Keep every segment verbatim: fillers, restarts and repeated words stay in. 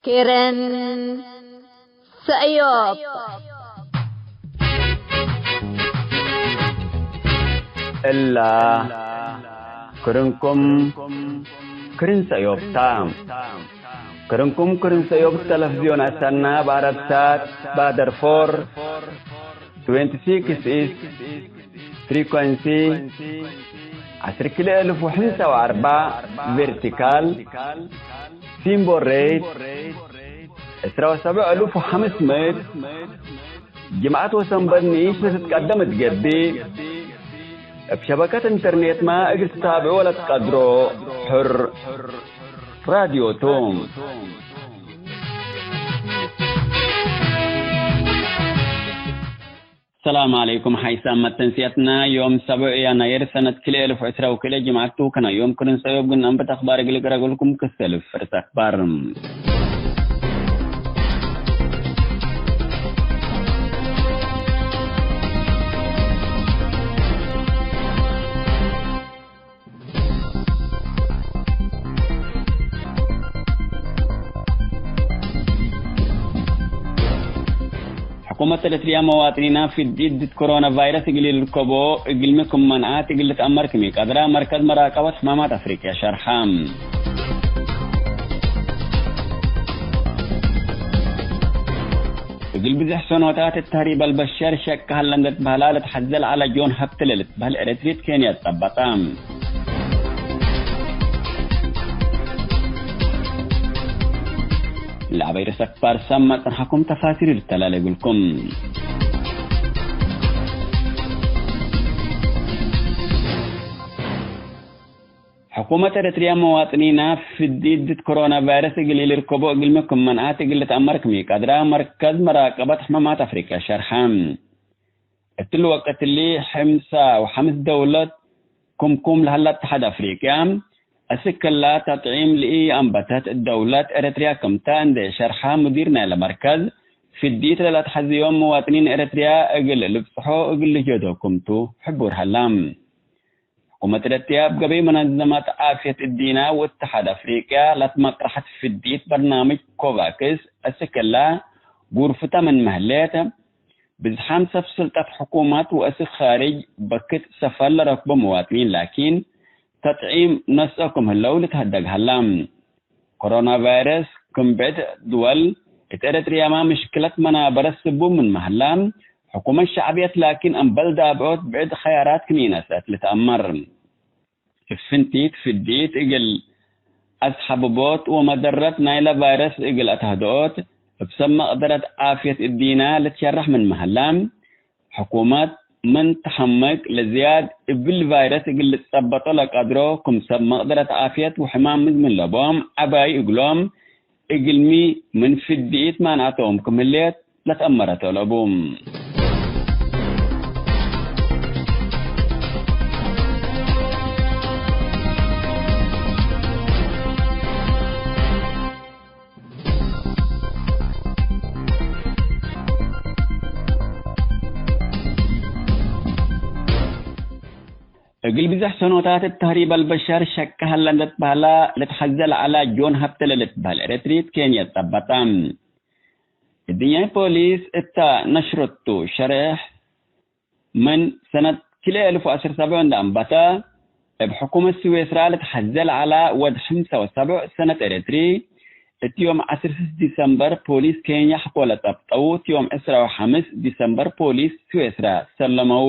ክርን ሰእዮብ። እላ ክርንኩም ክርን ሰእዮብ ታ። ክርንኩም ክርን ሰእዮብ ተለፍዝዮን አሰና፣ በአረብሳት፣ ባደርፎር፣ ትዌንቲ ሲክስ ኢስት ፍሪኮንሲ፣ ዐስር ክልኤ እልፍ ወሕምሳ ወአርበዕ ቬርቲካል፣ ሲምቦል ሬት፣ ዕስራ ወሰብዕ እልፍ ወሐምስ ምእት፣ ጅምዐት ወሰንበት ንኢሽ ለትትቀደም እት ገብእ፣ እብ ሸበከት ኢንተርኔትመ እግል ትታብዖ ለትቀድሮ ሕር ራድዮ ቱ። ሰላም ዐለይኩም። ሐይሳም መተንስያትና ዮም ሰብዕ ያናይር ሰነት ክልኤ እልፍ ወዕስራ ወክልኤ ጅምዐት ቱ። ከና ዮም ክርን ሰእዮብ ግንአንበት አክባር እግል እቅረግልኩም ክሰል ፍርስ አክባር። ሕኩመት ኤረትርያ መዋጥኒና ፍዲት ድድ ኮሮና ቫይረስ እግል ኢልርከቦ እግልሚ ክም መንዓት እግል ልትአመር ክም ኢቀድራ መርከዝ መራቀበት ሕማማት አፍሪቅያ ሸርሐ። እግል ብዝሕ ሰኖታት እት ተህሪብ አልበሸር ሸክ ሀለ እንዴ ትበህላ ለትሐዘል ዐለ ጆን ሀብቴ ለልትበህል ኤረትርየት ኬንያ ጸበጠ። ለአበይ ርእሰ አክባር ሰመ ጽንሐኩም ተፋሲር ልተላሌ እግልኩም። ሕኩመት ኤረትርያ መዋጥኒና ፍዲት ድድ ኮሮና ቫይረስ እግል ኢልርከቦ እግልሚ ክም መንዓት እግል ልትአመር ክም ኢቀድራ መርከዝ መራቀበት ሕማማት አፍሪቅያ ሸርሐ። እትሊ ወቅት እሊ፣ ሕምሳ ወሐምስ ደውለት ክምኩም ለሀላ እትሓድ አፍሪቅያ፣ አስክ እላ ተጥዒም ለኢአንበተት ደውለት ኤረትርያ ክምተ እንዴ ሸርሐ ሙዲር ናይለ መርከዝ፣ ፍዲት ለለአትሐዝዮም መዋጥኒን ኤረትርያ እግል ልብጽሖ እግል ልጀዶ ክምቱ ሕቡር ሀላ። ሕኩመት ኤረትርያ እብ ገበይ መነዘመት ዓፍየት እዲና ወእትሓድ አፍሪቅያ ለትመቅረሐት ፍዲት በርናምጅ ኮቫክስ፣ አስክ እላ ጉርፍተ ምን መህሌት፣ ብዝሓም ሰብ ስልጠት ሕኩመት ወአስክ ካርጅ በክት ሰፈር ለረክቦ መዋጥኒን ላኪን፣ ተጥዒም ነስኦ ክም ህለው ልትሀደግ ሀላ። ኮሮና ቫይረስ ክም ብዕድ ድወል፣ እት ኤረትርያመ ምሽክለት መናበረት ስቡብ ምንመ ሀላ፣ ሕኩመት ሸዕብየት ላኪን እምበል ዳብዖት ብዕድ ኸያራት ክም ኢነስአት ልትአመር። እብ ፍንቲት ፍዲት እግል አስሐብቦት ወመደረት ናይለ ቫይረስ እግል አትሀድኦት፣ እብ ሰብ መቅደረት ዓፍየት እዲና ልትሸረሕ ምንመ ሀላ፣ ሕኩመት ምን ተሐምቅ ለዝያድ እብል ቫይረስ እግል ልትጸበጦ ለቀድሮ፣ ክም ሰብ መቅደረት ዓፍየት ወሕማም ምዝምን ለቦም ዐባይ እግሎም፣ እግልሚ ምን ፍድኢት ማንአቶም ክም ህሌት ለትአመረተ ለቡ። እግል ብዘሕ ሰኖታት እት ተህሪብ አልበሸር ሸቀ ሀለ እንዴ ትበህላ ልትሐዜ ለዐላ ጆን ሀብቴ ለልትበህል ኤረትርይት ኬንየ ጸበጠ። እድንያይ ፖሊስ እተ ነሽረቱ ሸሬሕ፣ ምን ሰነት ክልኤ እልፍ ወዐስር ሰብዕ እንዴ አንበተ፣ እብ ሕኩመት ስዌስራ ልትሐዜ ለዐላ ወድ ሐምሳ ወሰብዕ ሰነት ኤረትሪ፣ እት ዮም ዐስር ስስ ዲሰምበር ፖሊስ ኬንያ ሕቆ ለጸብጠዉ፣ እት ዮም ዕስራ ወሐምስ ዲሰምበር ፖሊስ ስዌስራ ሰለመዉ።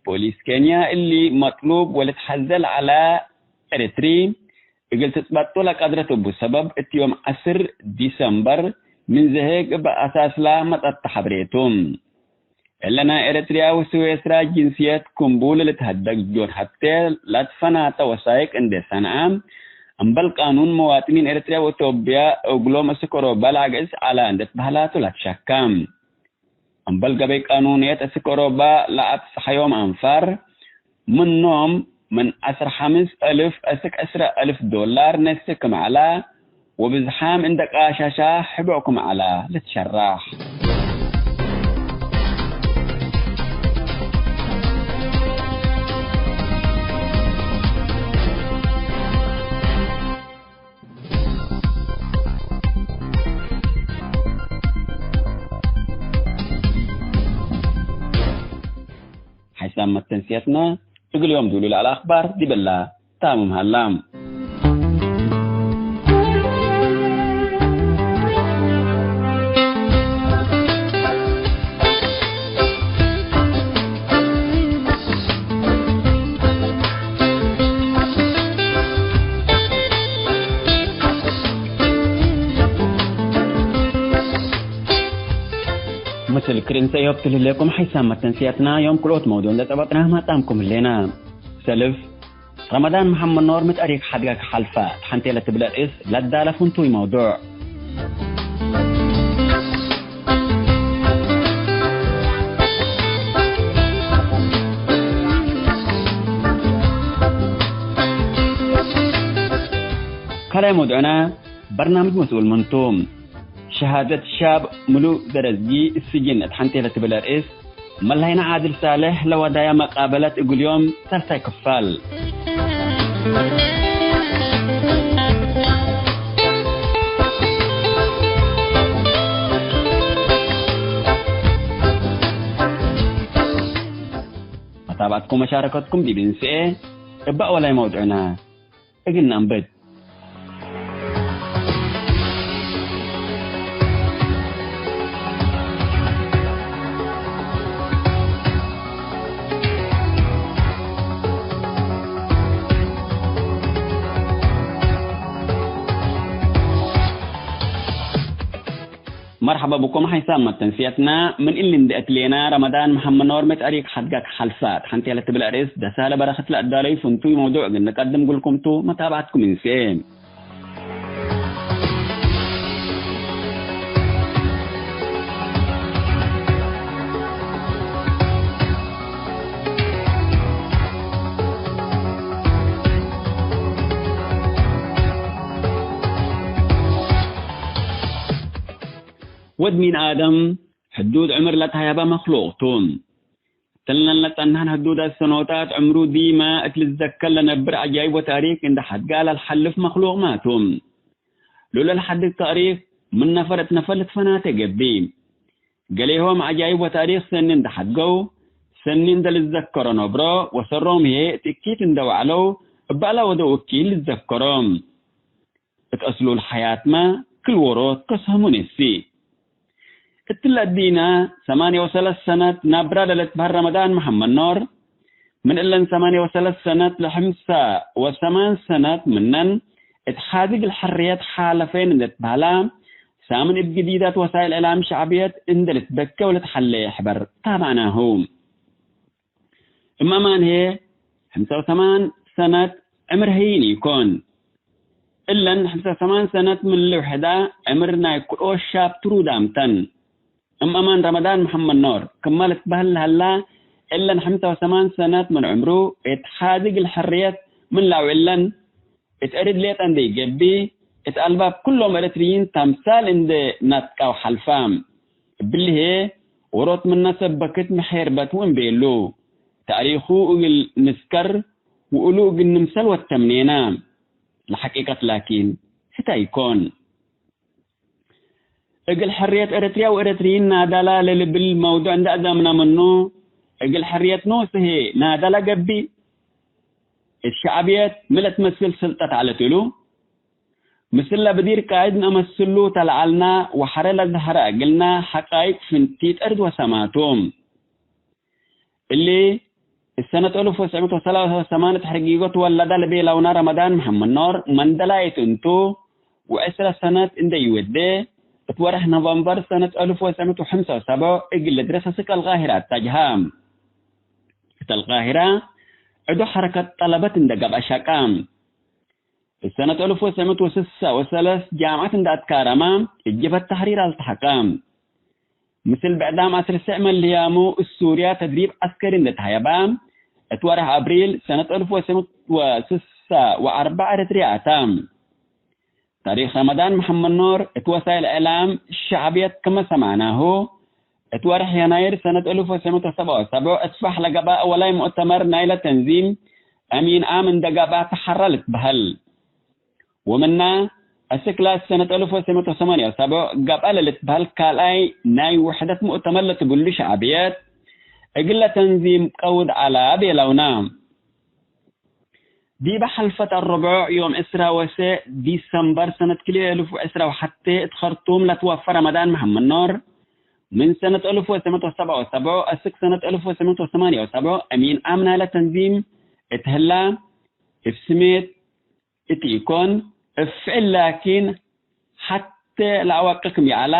ፖሊስ ኬንያ እሊ መጥሉብ ወልትሐዜ ለዐለ ኤረትሪ እግል ትጽበጡ ለቀድረት እቡ ሰበብ፣ እት ዮም ዐስር ዲሰምበር ምን ዘሄግ እብ አሳስላ መጸት ተሐብሬቱ። እለ ናይ ኤረትርያ ወስዌስራ ጅንስየት ክምቡ ለልትሀደግ ጆን ሀብቴ ለትፈናተ ወሳይቅ እንዴ ሰንዐ፣ እምበል ቃኑን መዋጥኒን ኤረትርያ ወኢትዮጵያ እግሎም እስክ ኦሮባ ለአግዕዝ ዐለ እንዴ ትበህላቱ ለትሸከ። እምበል ገበይ ቃኑንየት እስክ ኦሮባ ለአብጽሐዮም አንፋር፣ ምኖም ምን ዐስር ሐምስ እልፍ እስክ ዕስረ እልፍ ዶላር ነስክ ክም ዐላ፣ ወብዝሓም እንደ ቃሻሻ ሕቦ ክም ዐላ ልትሸራሕ። መተንስየትነ እግል ዮም ዱሉ ለዐለ አክባር ዲብላ ታምም ሀላ። ምስል ክርን ሰዮብ ትልህሌኩም ሐይሳም መተንስያትና ዮም ክልኦት መውዱዕ እንደ ጸበጥና ማጣምኩም ህሌና። ሰልፍ ረመዳን መሐመድ ኖር ምት አሪክ ሐድጋ ከሐልፈ ተሐንቴ ለትብለ ርእስ ለዳለ ፍንቱይ መውዱዕ። ካልኣይ መውዱዕና በርናምጅ መስኡል ምንቱ። ሸሃደት ሻብ ምሉእ ደረዝጊ እስጅን እት ሐንቴ ለትብል ርእስ፣ መላሂነ ዓድል ሳልሕ ለወዳያ መቃበለት እግል ዮም ሳልሳይ ክፋል። መታብዐትኩም መሻረከትኩም ዲብ እንስኤ እበ አወላይ መውዱዕና እግል ነአንብት። መርሐባ ብኩም ሐይሳም መተንስየትና፣ ምን እሊ እንዴ አትሌና ረመዳን መሐመድ ኖር ምት አሪክ ሐድጋክ ሐልፋት ሐንቴ ለትብል አርእስ ደሳለ በረክት ለአዳለዩ ፍንቱይ መውዱዕ እግል ንቀድም እግልኩም ቱ፣ መታብዐትኩም እንስኤ። ወድ ሚን አደም ሕዱድ ዕምር ለተሀየበ መክሉቅ ቱ። እተን ለጸንሐን ሕዱዳት ሰኖታት ዕምሩ ዲመ እት ልትዘከር ለነብር ዐጃይብ ወታሪክ እንደ ሐድጋ ለልሐልፍ መክሉቅ ማቱ። ሉለ ለሐድግ ታሪክ ምን ነፈር እት ነፈር ልትፈናተ ገብእ። ገሌሆም ዐጃይብ ወታሪክ ሰኒ እንደ ሐድገው፣ ሰኒ እንደ ልትዘከሮ ነብሮ፣ ወሰሮም ህዬ እት እኪት እንደ ወዐለው እበ ለወደው እኪት ልትዘከሮ። እት አስሉል ሐያትመ ክል ዎሮት ከስህሙ ነሲ። እትለ እዲነ ሰማንየ ወሰለስ ሰነት ናብራ ለልትበህል ረመዳን መሐመድ ኖር፣ ምን እለን ሰማንየ ወሰለስ ሰነት ለሐምሳ ወሰማን ሰነት ምነን እት ሐድግ ለሕርየት ሓለፌን እንዴ ትበህላ፣ ሳምን እብ ግዲዳት ወሳይል እዕላም ሸዕብየት እንዴ ልትበኬ ወልትሐሌ ሕበር ታብዕናሁ። እም አማን ህዬ፣ ሕምሳ ወሰማን ሰነት ዕምር ህይን ኢኮን። እለን ሕምሳ ወሰማን ሰነት ምን ልውሕዳ ዕምር ናይ ክልኦት ሻብ ትሩዳም ተን። እም አማን ረመዳን መሐመድ ኖር፣ ክመ ልትበህል ለሀላ፣ እለን ሕምሳ ወሰማን ሰነት ምን ዕምሩ፣ እት ሐድግ ለሕርየት ምን ለአውዕለን፣ እት እርድ ሌጠ እንዴ ኢገብእ፣ እት አልባብ ኩሎም ኤረትርይን ተምሳል እንዴ ነጥቀው ሐልፋ። እብሊ ህዬ፣ ዎሮት ምነ ሰበክት ምሔርበት ወእምቤሉ፣ ታሪኩ እግል ንዝከር ወእሉ እግል ንምሰል ወተምኔና። ለሐቂቀት ላኪን፣ ህተ ኢኮን። እግል ሕርየት ኤረትርያ ወኤረትርይን ናዳላ ለልብል መውዱዕ እንዴ አዛምነ ምኑ፣ እግል ሕርየት ኖሱ ህዬ ናዳላ ገብእ። እት ሸዕብየት ሚ ለትመስል ስልጠት ዐለት እሉ? ምስለ ብዲር ቃእድ ነአመስሉ ተለዐልና ወሐረ ለዘሀረ እግልነ ሐቃይቅ ፍንቲት እርድ ወሰማቱ። እሊ፣ እሰነት አልፍ ወትሰዕ ምእት ወሰላሳ ወሰማን እት ሕርጊጎ ትወለደ ለቤለውነ ረመዳን መሐመድ ኖር መንደላይት እንቱ፣ ወዕስረ ሰነት እንዴ ኢወዴ፣ እት ወርሕ ኖቨምበር ሰነት አልፍ ወትሰዕ ምእት ወሐምሳ ወሰብዕ እግል ልድረስ አስክ አልቃሂረ አተጅሀ። እት አልቃሂረ፣ ዕዱ ሐረከት ጠለበት እንዴ ገብአ ሸቀ። እሰነት አልፍ ወትሰዕ ምእት ወስሳ ወሰለስ ጃምዐት እንዴ አትካረመ፣ እብ ጀብሀት ተሕሪር አልተሐቀ። ምስል ብዕዳም አስር ሰዕ መልህያሙ እት ሱርያ ተድሪብ ዐስከሪ እንዴ ተሀየበ፣ እት ወርሕ አብሪል ሰነት አልፍ ወትሰዕ ምእት ወስሳ ወአርበዕ ኤረትርያ አተ። ታሪክ ረመዳን መሐመድ ኖር እት ወሳይል እዕላም ሸዕብየት ክመ ሰማዕናሁ፣ እት ወርሕ የናይር ሰነት አልፍ ወትሰዕ ምእት ወሰብዓ ወሰብዕ እት ፋሕ ለገብአ አወላይ ሙእተመር ናይለ ተንዚም አሚን ዓም እንዴ ገብአ ተሐረ ልትበህል። ወምነ አስክ ላስ ሰነት አልፍ ወትሰዕ ምእት ወሰማንያ ወሰብዕ ገብአ ለልትበህል ካልኣይ ናይ ውሕደት ሙእተመር ለትብሉ ሸዕብየት፣ እግለ ተንዚም ቀውድ ዐላ ቤለውነ። ዲበ ሐልፈት አርቦዕ ዮም ዕስራ ወሰዕ ዲሰምበር ሰነት ክልኤ እልፍ ወዕስራ ወሐቴ እት ኸርቱም ለትወፈ ረመዳን መሐመድ ኖር፣ ምን ሰነት አልፍ ወሰዕ ምእት ወሰብዓ ወሰብዕ አስክ ሰነት አልፍ ወሰዕ ምእት ወሰማንያ ወሰብዕ አሚን ዓም ናይለ ተንዚም እት ህላ፣ እብ ስሜት እት ኢኮን፣ እብ ፍዕል ላኪን ሐቴ ለአወቅክ ሚ ዐላ፣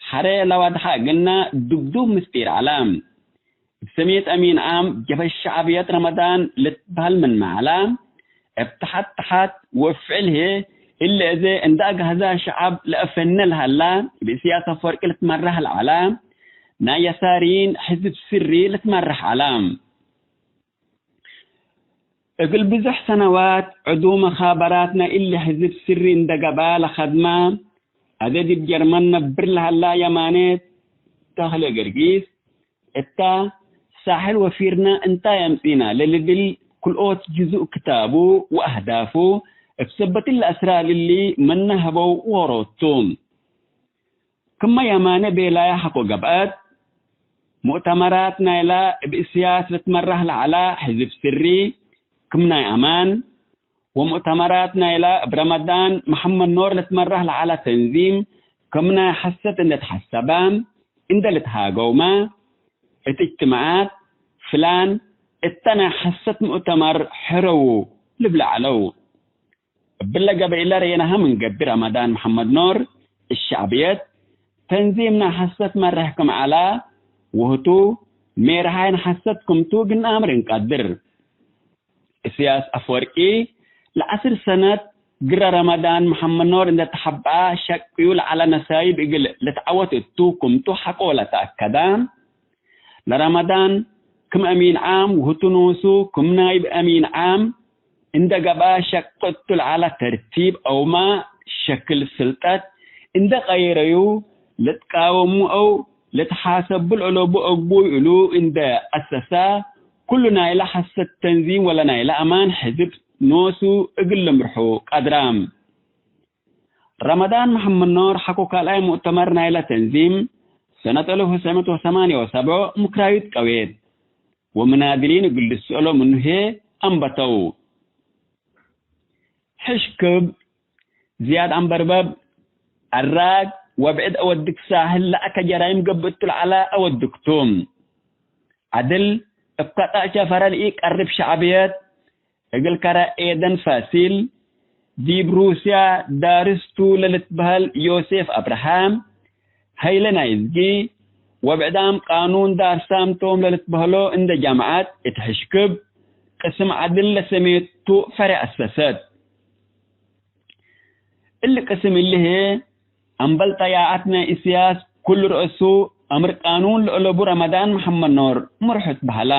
ሐሬ ለዋድሐ እግልና ድብዱብ ምስጢር ዐላ። እብ ስሜት አሚን ዓም ጀብሀት ሸዕብየት ረመዳን ልትበህል ምንመ ዐላ፣ እብ ተሐት ተሐት ወእብ ፍዕል ህዬ እሊ አዜ እንደ አግሀዛ ሸዐብ ለአፈነ ለሀላ፣ እብ እስያስ አፈወርቂ ልትመራሕ ለዐላ ናይ የሳሪን ሕዝብ ስሪ ልትመራሕ ዐላ። እግል ብዙሕ ሰነዋት ዕዱ መኻበራት ናይ እሊ ሕዝብ ስሪ እንደ ገብአ ለኸድመ፣ አዜ ዲብ ጀርመን ነብር ለሀላ የማኔ ተኽለ ገርጊስ እተ፣ ሳሕል ወፊርና እንታይ አምጽእና ለልብል ክልኦት ጅዙእ ክታቡ ወአህዳፉ እብ ሰበት እሊ አስራር እሊ ምነ ሀበው ዎሮቱ። ክመ የማነ ቤላየ ሐቆ ገብአት፣ ሙእተመራት ናይላ እብ እስያስ ልትመራሕ ለዐላ ሕዝብ ስሪ ክም ናይ አማን፣ ወሙእተመራት ናይላ እብ ረመዳን መሐመድ ኖር ልትመራሕ ለዐላ ተንዚም ክም ናይ ሐሰት እንዴ ተሐሰበ፣ እንዴ ልትሃገውመ፣ እት እጅትማዓት ፍላን እተ ናይ ሐሰት ሙእተመር ሕረዉ ልብለ ዐለው። እብለ ገበይ ለረኤናሀ ምን ገብእ ረመዳን መሐመድ ኖር፣ እሸዕብየት ተንዚም ናይ ሐሰት መርሕ ክም ዐላ፣ ወህቱ ሜርሃይን ሐሰት ክምቱ ግንአምር እንቀድር። እስያስ አፈወርቂ ለዐስር ሰነት ግረ ረመዳን መሐመድ ኖር እንዴ ተሐብአ ሸቅዩ ለዐለ ነሳይብ እግል ልትዐወት እቱ ክምቱ ሐቆ ለተአከደ። ለረመዳን ክም አሚን ዓም ወህቱ ኖሱ ክም ናይብ አሚን ዓም እንዴ ገብአ ሸቅ እቱ ለዐለ ተርቲብ አውመ ሸክል ስልጠት እንዴ ቀየረዩ ልትቃወሙ አው ልትሓሰቡ ለአለቡ አግቡይ እሉ እንዴ አሰሰ፣ ኩሉ ናይለ ሐሰት ተንዚም ወለ ናይለ አማን ሕዝብ ኖሱ እግል ልምርሑ ቀድረ። ረመዳን መሐመድ ኖር ሐቆ ካልኣይ ሙእተመር ናይለ ተንዚም ሰነት አልፍ ወትሰዕ ምእት ወሰማንያ ወሰብዕ ምክራዩት ቀዌት፣ ወምናድሊን እግል ልስአሎ ምኑ ህዬ አንበተው። ሕሽክብ፣ ዝያድ አንበርበብ፣ አራግ ወብዕድ አወድክ ሳህል ለአከ ጀራይም ገብእ እቱ ለዐለ አወድክ ቱ። ዐድል እብ ከጠእ ሸፈረ ለኢቀርብ ሸዕብየት፣ እግል ከረ ኤደን ፋሲል፣ ዲብ ሩስያ ዳርስ ቱ ለልትበህል ዮሴፍ አብርሃም፣ ሀይለ ናይዝጊ ወብዕዳም ቃኑን ዳርሳም ቶም ለልትበህሎ እንደ ጃምዓት እት ሕሽክብ ቅስም ዐድል ለሰሜቱ ፈሬዕ አሰሰት። እሊ ቅስም እሊ ህዬ አምበል ጠያዐት ናይ እስያስ ኩሉ ረአሱ አምር ቃኑን ለአለቡ ረመዳን መሐመድ ኖር ምርሑት በሀላ።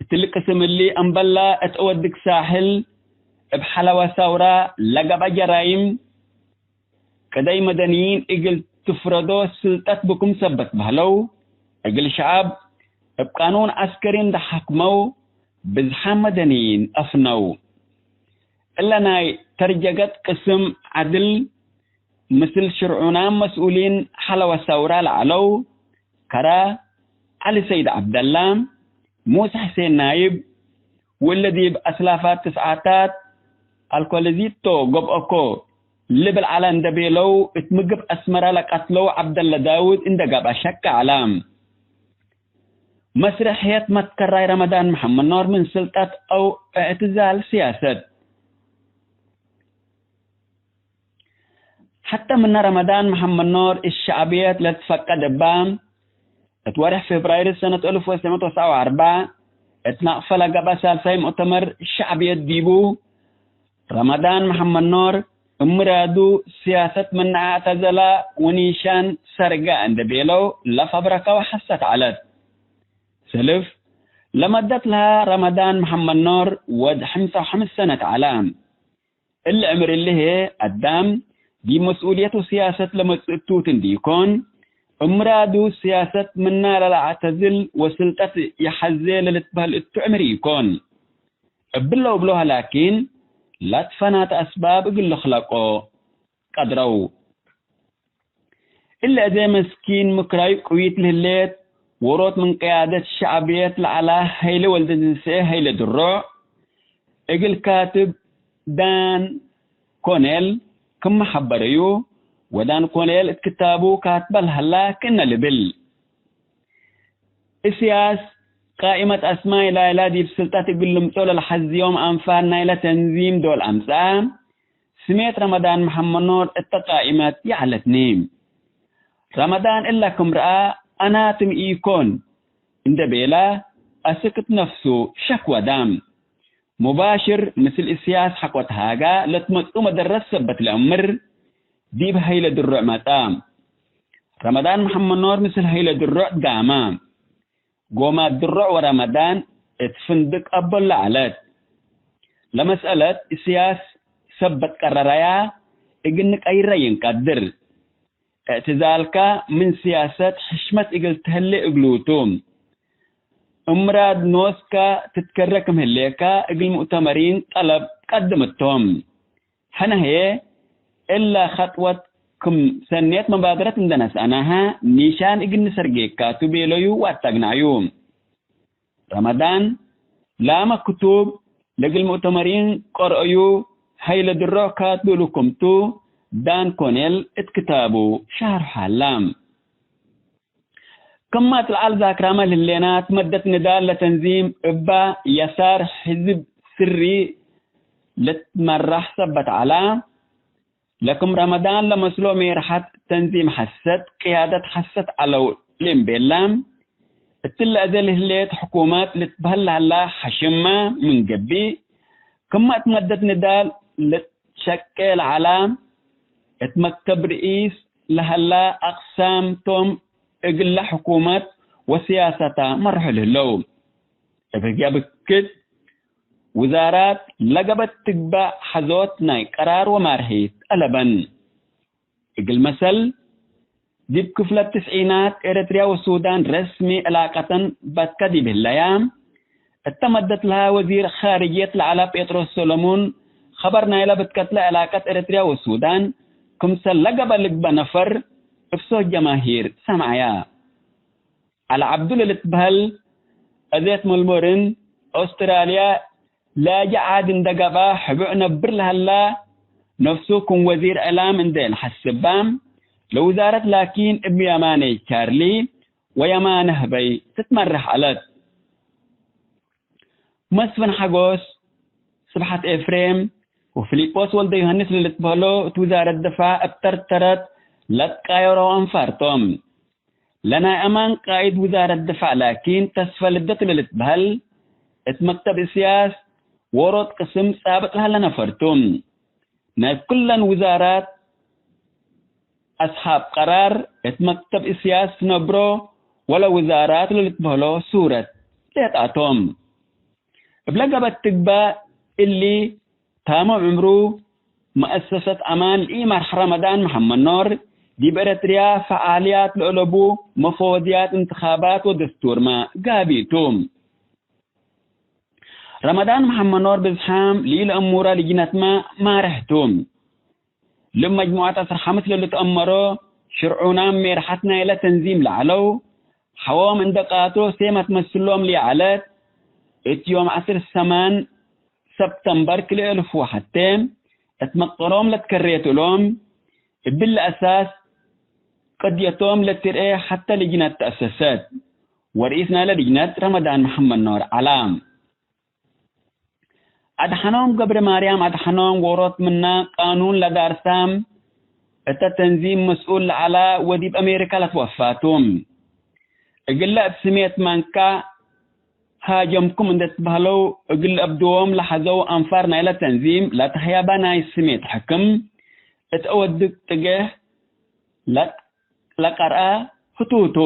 እትሊ ቅስም እሊ አምበላ እት አወድክ ሳሕል እብ ሐለወ ሰውራ ለገብአ ጀራይም ቅደይ መደንይን እግል ትፍረዶ ስልጠት ብኩም ሰበት በህለው፣ እግል ሸዐብ እብ ቃኑን ዐስከሪ እንደ ሐክመው ብዝሓም መደንይን አፍነው። እለ ናይ ተርጀገት ቅስም ዐድል ምስል ሽርዑናም መስኡሊን ሐለወ ሰውራ ለዐለው ከረ ዐሊ ሰይድ ዐብደላ፣ ሙሰ ሕሴን ናይብ፣ ወእለ ዲብ አስላፋት ትስዓታት አልኮለዚቶ ገብአኮ ልብል ዐለ እንደ ቤለው፣ እት ምግብ አስመረ ለቀትለው ዐብደለ ዳውድ እንደ ገብአ ሸቀ ዐለ። መስርሕየት መትከራይ ረመዳን መሐመድ ኖር ምን ስልጠት አው እዕትዛል ስያሰት። ሐተ ምነ ረመዳን መሐመድ ኖር እት ሸዕብየት ለትፈቀድ እባ፣ እት ወርሕ ፌብራይር ሰነት አልፍ ወትሰዕ ምእት ወትስዓ ወአርበዕ እት ናቅፈ ለገብአ ሳልሳይ ሙእተመር ሸዕብየት ዲቡ፣ ረመዳን መሐመድ ኖር እምራዱ ስያሰት ምነ አዕተዘለ ወኒሻን ሰርገ እንደ ቤለው ለፈብረከው ሐሰት ዐለት። ሰልፍ ለመደት ለሀ ረመዳን መሐመድ ኖር ወድ ሐምሳ ወሐምስ ሰነት ዐለ። እሊ ዕምር እሊ ህዬ አዳም ዲብ መስኡልየት ወስያሰት ለመጽእ እቱ እንዲኢኮን፣ እምራዱ ስያሰት ምና ለለአዕተዝል ወስልጠት ይሐዜ ለልትበህል እቱ ዕምር ኢኮን። እብለ ወብሎሀ ላኪን፣ ለትፈናተ አስባብ እግል ልክለቆ ቀድረው። እሊ አዜ መስኪን ምክራዩ ቅዊት ለህሌት ዎሮት ምን ቅያደት ሸዕብየት ለዐላ ሀይለ ወልደትንስኤ ሀይለ ድሮዕ፣ እግል ካትብ ዳን ኮኔል ክም ሐበረዩ፣ ወዳን ኮኔል እት ክታቡ ካትበ ለሀላ ክእነ ልብል። እስያስ ቃኢመት አስማይ ላይላ ዲብ ስልጠት እግል ልምጾ ለለሐዝዮም አንፋር ናይለ ተንዚም ዶል አምጽአ። ስሜት ረመዳን መሐመድ ኖር እተ ቃኢመት ይዐለትኒ። ረመዳን እለ ክም ረአ፣ አናትም ኢኮን እንደ ቤለ፣ አስክ እት ነፍሱ ሸክ ወደ። ሙባሽር ምስል እስያስ ሐቆ ተሃጋ ለትመጽኡ መደረት ሰበት ለአምር፣ ዲብ ሀይለ ድሮዕ መጽአ። ረመዳን መሐመድ ኖር ምስል ሀይለ ድሮዕ ትጋመ። ጎማት ድሮዕ ወረመዳን እት ፍንድቅ አቦል ለዐለት። ለመስአለት እስያስ ሰበት ቀረረያ እግል ንቀይረ ይንቀድር። እዕትዛልከ ምን ስያሰት ሕሽመት እግል ተህሌ እግሉ ቱ። እምራድ ኖስከ ትትከረ ክም ህሌከ እግል ሙእተመሪን ጠለብ ቀድም እቶም። ሕነ ህዬ፣ እለ ኸጥወት ክም ሰኔት መባደረት እንደ ነስአናሀ፣ ኒሻን እግል ንሰርጌካ ቱ ቤለዩ ወአተግናዩ። ረመዳን፣ ላመ ክቱብ ለእግል ሙእተመሪን ቀርአዩ፣ ሀይለ ድሮ ካትብሉ ክምቱ፣ ዳን ኮኔል እት ክታቡ ሸርሖ ሀላ። ክመ እት ለዐል ዛክራመ ለህሌና፣ እት መደት ንዳል ለተንዚም እበ የሳር ሕዝብ ስሪ ልትመራሕ ሰበት ዐላ። ለክም ረመዳን ለመስሎ ሜርሐት ተንዚም ሐሰት፣ ቅያደት ሐሰት ዐለው ልእምቤላ። እትለ አዜ ለህሌት ሕኩመት ልትበህል ለሀላ ሐሽመ ምን ገብእ፣ ክመ እት መደት ንዳል ልትሸቄ ለዐላ፣ እት መክተብ ርኢስ ለሀላ አቅሳም ቶም እግለ ሕኩመት ወስያሰታ መርሑ ለህለው። እብ ህግየ ብክት ውዛራት ለገበት ትግባእ ሐዞት ናይ ቀራር ወማርሒት አለበን። እግል መሰል፣ ዲብ ክፍለት ትስዒናት ኤረትርያ ወሱዳን ረስሚ ዕላቀተን በትከ ዲብ ህለያ፣ እተ መደት ለሀ ወዚር ኻርጅየት ለዐለ ጴጥሮስ ሰሎሙን፣ ኸበር ናይለ ብትከትለ ዕላቀት ኤረትርያ ወሱዳን፣ ክምሰል ለገበ ልግበእ ነፈር እብ ሶት ጀማሂር ሰምዐያ። ዐሊ ዐብዱ ለልትበህል፣ አዜት መልቦርን፣ ኦስትራልያ፣ ላጂ ዓድ እንደ ገብአ ሕቡዕ ነብር ለሀላ፣ ነፍሱ ክም ወዚር እዕላም እንዴ ለሐስባ፣ ለውዛረት ላኪን እብ የማነ ቻርሊ ወየማነ ህበይ ትትመረሕ ዐለት። መስፍን ሐጎስ፣ ስብሐት ኤፍሬም ወፊሊጶስ ወልደ ዮሐንስ ለልትበህሎ እት ውዛረት ድፋዕ እብ ተርተረት ለትቃየሮ አንፋር ቶም። ለናይ አማን ቃይድ ውዛረት ድፋዕ ላኪን ተስፈ ልደቱ ለልትበህል፣ እት መክተብ እስያስ ዎሮት ቅስም ጻብጥ ለሀለ ነፈር ቱ። ናይ ኩለን ውዛራት አስሓብ ቀራር እት መክተብ እስያስ ነብሮ ወለ ውዛራት ለልትበህሎ ሱረት ሌጣ ቶም። እብለ ገበት ትግባእ እሊ፣ ታምም ዕምሩ መአሰሰት አማን ለኢመርሐ ረመዳን መሐመድ ኖር፣ ዲብ ኤረትርያ ፈዓልያት ለአለቡ መፈወዝያት እንትኻባት ወደስቱርመ ጋብእ ቱ። ረመዳን መሐመድ ኖር ብዝሓም ለኢለአሙረ ልጅነትመ ማርሕ ቱ። ልብ መጅሙዐት ዐስር ሐምስ ለልትአመሮ ሽርዑናም ሜርሐት ናይለ ተንዚም ለዐለው፣ ሐዎም እንደ ቃትሎ ሴመ ትመስሎም ለይዐለት፣ እት ዮም ዐስር ሰማን ሰብተምበር ክልኤ እልፍ ወሐቴ እት መቅጠሮም ለትከሬት እሎም፣ እብሊ አሳስ ቅድየቶም ለትርኤ ሐተ ልጅነት ተአሰሰት፣ ወርኢስ ናይለ ልጅነት ረመዳን መሐመድ ኖር ዐላ። አድሐኖም ገብረማርያም አድሐኖም ዎሮት ምና ቃኑን ለዳርሳም እተ ተንዚም መስኡል ለዐላ ወዲብ አሜሪካ ለትወፋ ቱ። እግለ እብ ስሜት ማንካ ሃጀምኩም እንዴ ትበህለው፣ እግል ለአብድዎም ለሐዘው አንፋር ናይለ ተንዚም ለተህያባ ናይ ስሜት ሕክም እት አወድቅ ጥጌህ ለቀርአ ህቱ ቱ።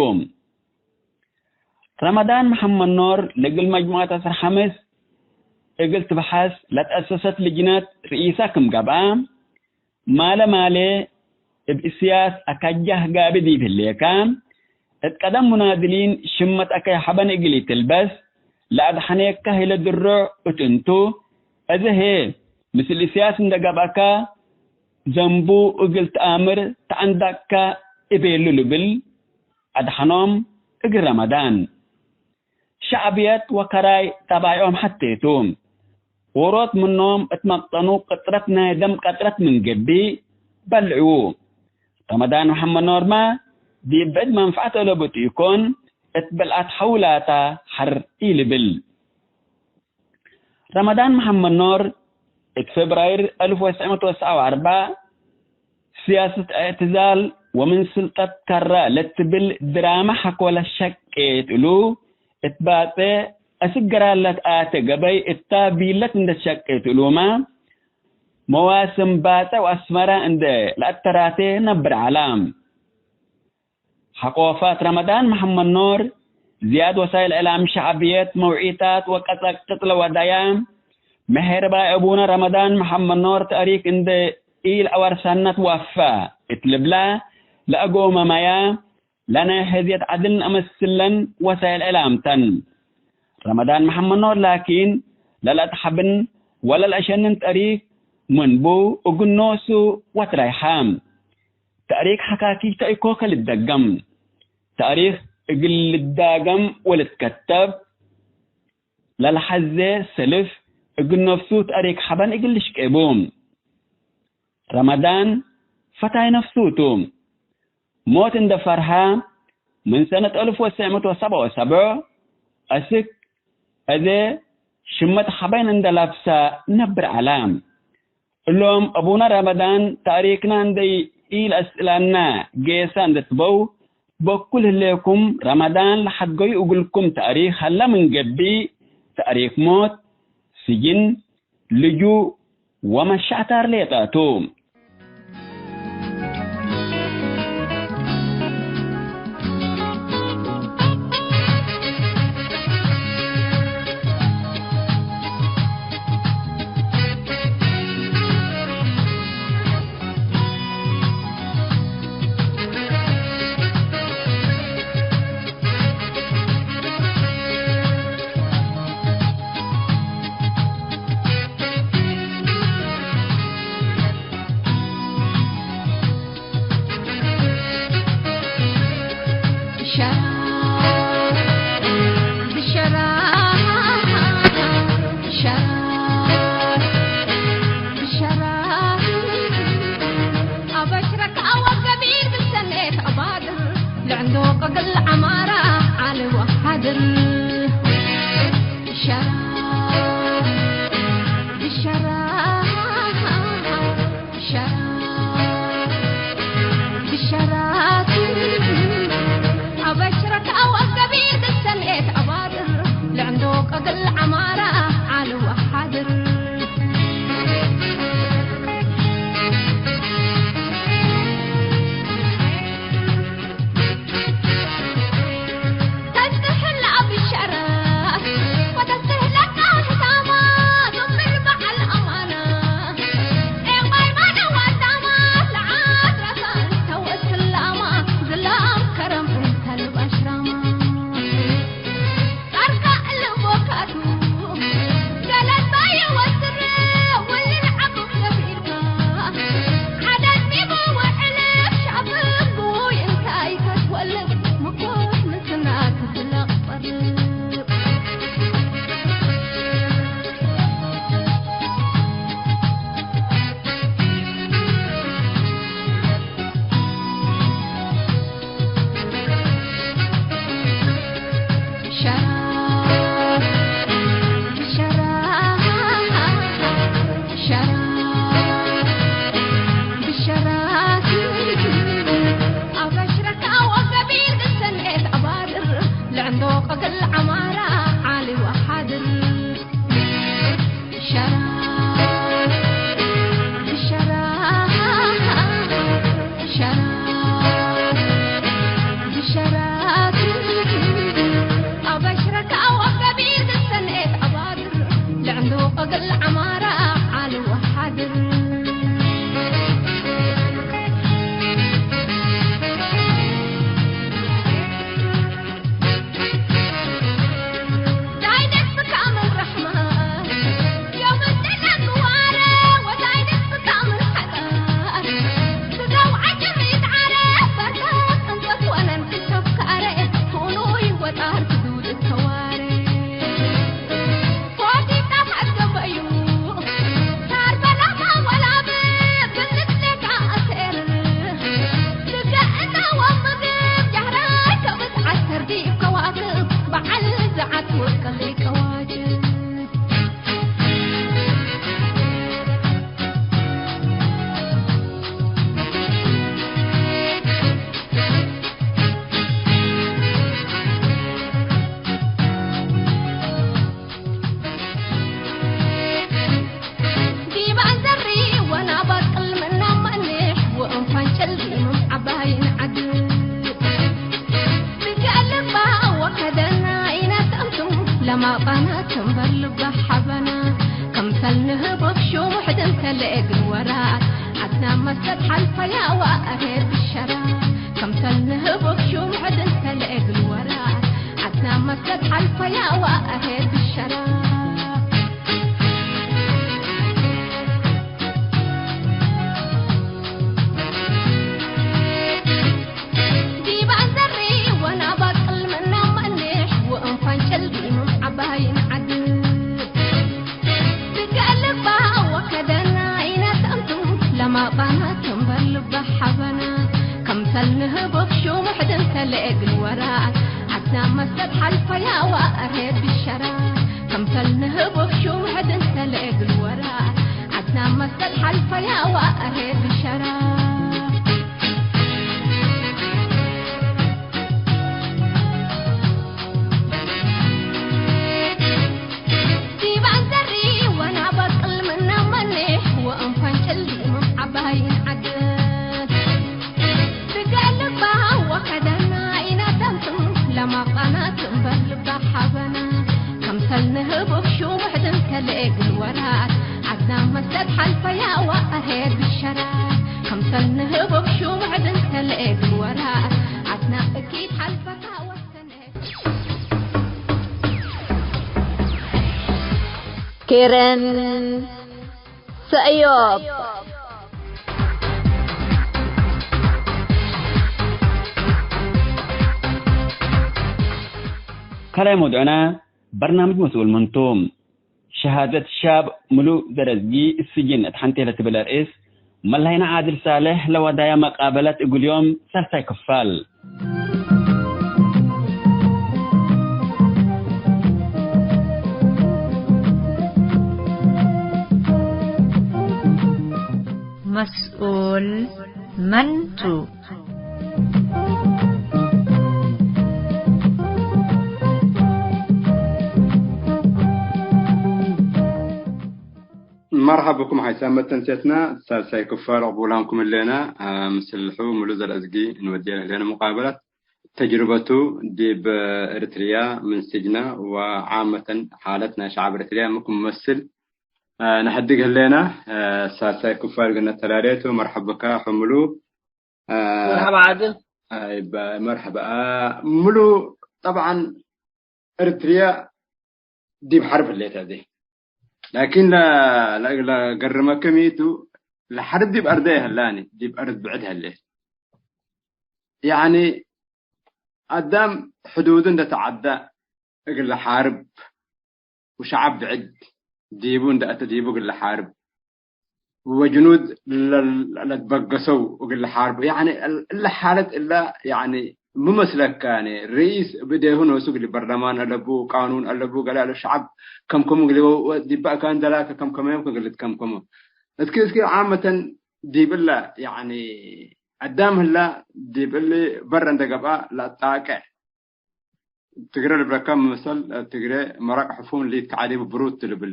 ረመዳን መሐመድ ኖር ለእግል መጅሙዐት ዐስር ሐምስ እግል ትብሐስ ለተአሰሰት ልጅነት ርኢሳ ክም ገብአ፣ ማለ ማሌ እብ እስያስ አካጃህ ጋቢ ዲብ ህሌከ፣ እት ቀደም ሙናድሊን ሽመት አከይ ሐበን እግል ኢትልበስ፣ ለአድሐኔከ ህለ ድሩዕ እት እንቱ፣ እዘ ህዬ ምስል እስያስ እንደ ገብአከ ዘንቡ እግል ተአምር ተአንዳቅከ እቤሉ ልብል፣ አድሐኖም እግል ረመዳን። ሸዕብየት ወከራይ ጠባይዖም ሐቴ ቱ። ዎሮት ምኖም እት መቅጠኑ ቅጥረት ናይ ደም ቀጥረት ምን ገብእ በልዕዉ። ረመዳን መሐመድ ኖርመ ዲብ ብዕድ መንፈዐት አለቡ ቱ ኢኮን፣ እት ብልዓት ሐውላታ ሐር ኢልብል። ረመዳን መሐመድ ኖር እት ፌብራይር አልፍ ወትስዕ ምእት ወትስዓ ወአርበዕ፣ ስያሰት እዕትዛል ወምን ስልጠት ከረ ለትብል ድራመ ሐቆለ ሸቄት እሉ፣ እት ባጼ አስክ ግራር ለትአቴ ገበይ እታ ቢለት እንዴ ትሸቄት እሉመ፣ መዋስም ባጼ ወአስመረ እንዴ ለአተራቴ ነብር ዐለ። ሐቆፋት ረመዳን መሐመድ ኖር፣ ዝያድ ወሳይል እዕላም ሸዕብየት፣ መውዒታት ወቀጸቅጥ ለወደያ፣ ምሔርባይ አቡነ ረመዳን መሐመድ ኖር ተእሪክ እንዴ ኢለአወርሰነ ትወፈ እት ልብላ ለአጎመመያ፣ ለናይ ሕዝየት ዐድል ነአመስለን ወሳይል እዕላም ተን። ረመዳን መሐመድ ኖር ላኪን፣ ለለአትሐብን ወለለአሸንን ተእሪክ ምንቡ እግል ኖሱ ወትራይሐ። ተእሪክ ሐካኪ ተኢኮከ ልትደገም። ተእሪክ እግል ልትዳገም ወልትከተብ ለለሐዜ ሰልፍ እግል ነፍሱ ተእሪክ ሐበን እግል ልሽቄቡ። ረመዳን ፈታይ ነፍሱ ቱ። ሞት እንዴ ፈርሀ ምን ሰነት አልፍ ወትስዕ ምእት ወሰብዓ ወሰብዕ አስክ አዜ ሽመት ሐበን እንዴ ለብሰ ነብር ዐለ። እሎም አቡነ ረመዳን ተእሪክነ እንዴ ኢለአስእላነ ጌሰ እንዴ ትበው፣ በኩል ህሌኩም ረመዳን ለሐድገዩ እግልኩም ተእሪክ ሀለ ምን ገብእ፣ ተእሪክ ሞት፣ ስጅን፣ ልጁእ ወመሸዕታር ሌጠ ቱ። ጣና ትንበር ልበ ሐበና፣ ከምሰል ንህቦ ሹሙሕድ እንተ ለእግል ወራት፣ ዐድና መሰል ሐልፈያ ወአሄ ብሸራ። ከምሰል ንህቦ ሹሙሕድ እንተ ለእግል ወራት፣ ዐድና መሰል ሐልፈያ ወአሄ ብሸራ። ዲብ አንዘሪ ወናባቅል ምነ መኔሕ ወእንፋንጭል ዲምም ዐባይን ዐድ። ድገ ልባ ወከደና ኢነተምቱ ለማባና ትንበር ልበ ሐበና። ከምሰል ንህቦ ሹሙሕድ እንተ ለእግል ወራት፣ ዐድና መሰል ሐልፈያ ወአሄ ብሸራ። ከምሰል ንህቦ ሹሙሕድ እንተ ለእግል ወራት፣ ዐድና መሰል ሐልፈያ ወአሄ ብሸራ። ዲብ አንዘሪ ወናባቅል ምነ መኔሕ ወእንፋንጭል ዲምም ዐባይን ዐድ። ድገ ልባ ወከደና ኢነተምቱ ለማባና ትንበር ልበ ሐበና። ከምሰል ንህቦ ሹሙሕድ እንተ ለእግል ወራት፣ ዐድና መሰል ሐልፈያ ወአሄ ብሸራ። ከምሰል ንህቦ ሹሙሕድ እንተ ለእግል ወራት፣ ዐድና እኪት ሐልፈታ ወሰነት። ኬረን ሰእዮብ። ካልኣይ መውዱዕና፣ በርናምጅ መስኡል መን ቱ? ሸሃደት ሻብ ምሉእ ዘረዝጊ ስጅን እት ሐንቴ ለትብል ርእስ፣ መለሀይነ ዓድል ሳልሕ ለወዳያ መቃበለት እግል ዮም ሳልሳይ ክፋል። መስኡል መን ቱ? መርሐብ ብኩም ሓይሳም መተንሴትና ሳልሳይ ክፋል ቅቡላምኩም ህሌና። ምስልሑ ምሉ ዘልአዝጊ እንወድየ ለህሌነ ሙቃበላት ተጅርበቱ ዲብ ኤርትርያ ምን ስጅነ ወዓመተን ሓለት ናይ ሸዓብ ኤርትርያ ምኩም መስል ነሐድግ ህሌና። ሳልሳይ ክፋል ግን ተላሌቱ። መርሐብ ብካ ሕምሉ። መርሐባ ዓድል። አይባ መርሐባ። ምሉ ጠብዓን ኤርትርያ ዲብ ሐርብ ህሌት አዜ። ላኪን ለ-፣ ለ-፣ ለገርመከ ሚቱ ለሐርብ ዲብ አርደ ይሀላኒ፣ ዲብ አርድ ብዕድ ህሌት። ያኒ አዳም ሕዱዱ እንደ ተዐዳ እግል ለሓርብ ወሸዐብ ብዕድ ዲቡ እንደ አተ ዲቡ እግል ለሓርብ ወጅኑድ ለ-፣ ለትበገሰው እግል ለሓርብ። ያኒ እለ ሓለት እለ ያኒ ሚ መስለካ? ያኒ ርኢስ ብእዴሁ ኖሱ እግል በርለማን አለቡ፣ ቃኑን አለቡ፣ ገሌ አለቡ ሸዐብ ከምከሙ እግል ወ-፣ ዲበ አካን ደላከ ከምከመዮም እግል ልትከምከሙ። እስኪ፣ እስኪ ዓመተን ዲብ እለ ያኒ አዳም ህላ ዲብ እሊ በረ እንደ ገብአ ለአጣቅዕ ትግረ ልብለከ፣ ምሰል ትግሬ መረቅ ሕፉን ሊትከዐ ዲቡ ብሩት ልብል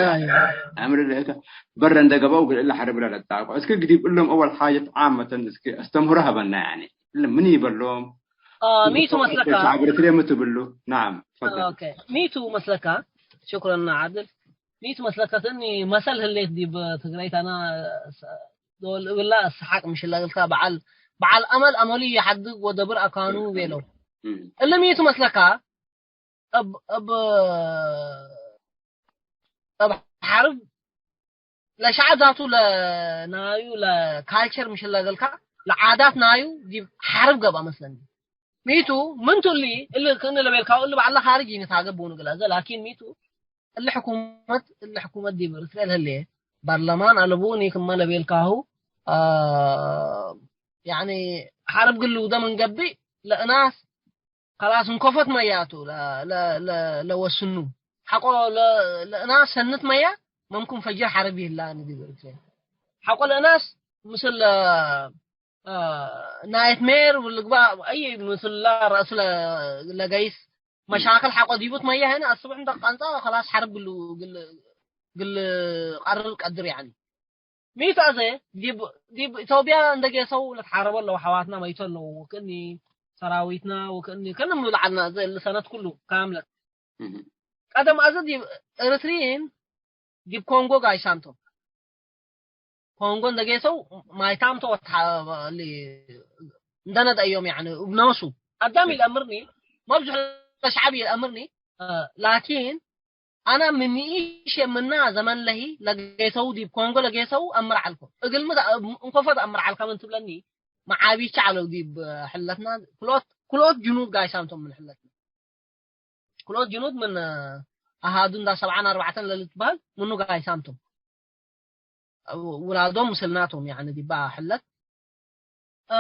አይ። አምር ለእከ በረ እንደ ገብአ እግል እለ ሐርብ ለለጣቆ። እስኪ ግዲብ እሎም አወል ሓጀት ዓመተን እስኪ አስተምህሮ ሀበና፣ ያኒ እለ ምን ይበሎም? አ፣ ሚቱ መስለካ? ሸዕብ ኤርትርየ ምን ትብሉ? ነዓም፣ ትፈደል። ኦኬ። ሚቱ መስለካ? ሽኩረን ዓድል። ሚቱ መስለካ? እኒ መሰል ህሌት ዲብ ትግረይት አና ዶል እብላ ሰሓቅ ምሽለ እግልካ በዓል፣ በዓል አመል አመሉ ይሐድግ ወደብር አካኑ ቤለው። እም። እሊ ሚቱ መስለካ? እብ፣ እብ፣ እብ ሐርብ ለሸዐብ ዛቱ ለናዩ ለካልቸር ምሽለ እግልካ ለዓዳት ናዩ ዲብ ሐርብ ገብአ መስለኒ። ሚቱ ምን ቱ እሊ፣ እሊ ክእኒ ለቤልካሁ እሊ በዐለ ካርጅ ኢንታገብ ብኡኑ እግል አዘ፣ ላኪን ሚቱ እሊ ሕኩመት፣ እሊ ሕኩመት ዲብ እርትርየ ለህሌ በርለማን አለቡኒ ክመ ለቤልካሁ፣ አ፣ ያኒ ሐርብ ግል ውደ ምን ገብእ ለእናስ ከላስ እንኮፈት መያቱ ለ-፣ ለ-፣ ለ-፣ ለወስኑ። ሐቆ ለ-፣ ለእናስ ሰንት መያ መምኩም ፈጅር ሐርብ ይህላኒ ዲብ እርትርየ። ሐቆ ለእናስ ምስል አ፣ ናይትሜር ወልግባእ አይ ምስላ ረአስ ለ-፣ ለገይስ መሻክል ሐቆ ዲቡ ትመየ ህነ አስቡዕ እንተ ቀንጸ ከላስ ሐርብ ግሉ ግል፣ ግል ቀርር ቀድር ያኒ። ሚቱ አዜ ዲብ፣ ዲብ ኢትዮጵያ እንደ ጌሰው ለትሓረበ አለው ሐዋትና መይቶ አለው ወክእኒ ሰራዊትና ወክእኒ ከንም ንብል ዐልና እዘ እሊ ሰነት ኩሉ ካምለት። እህ። ቀደም አዘ ዲብ ኤረትርዪን ዲብ ኮንጎ ጋይሳም ቶም። ኮንጎ እንደ ጌሰው ማይታም ቶ ወትሐ-፣ ሊ-፣ እንደ ነደአዮም ያኒ እብ ነፍሱ። አዳም ኢለአምርኒ፣ መብዝሑ ለሸዐብ ኢለአምርኒ፣ እ፣ ላኪን አነ ምን ኢሽ ምና ዘመን ለሂ ለጌሰው ዲብ ኮንጎ ለጌሰው አምር ዐልኮ። እግልሚ እንኮፈት አምር ዐልከ ምን ትብለኒ፣ መዓቢቸ ዐለው ዲብ ሕለትና ክልኦት፣ ክልኦት ጅኑድ ጋይሳም ቶም ምን ሕለትና። ክልኦት ጅኑድ ምን አሃዱ እንዳ ሰብዓን አርባዕተን ለልትበህል ምኑ ጋይሳም ቶም። ውላዶም ምስልናቶም፣ ያኒ ዲባ ሕለት፣ እ፣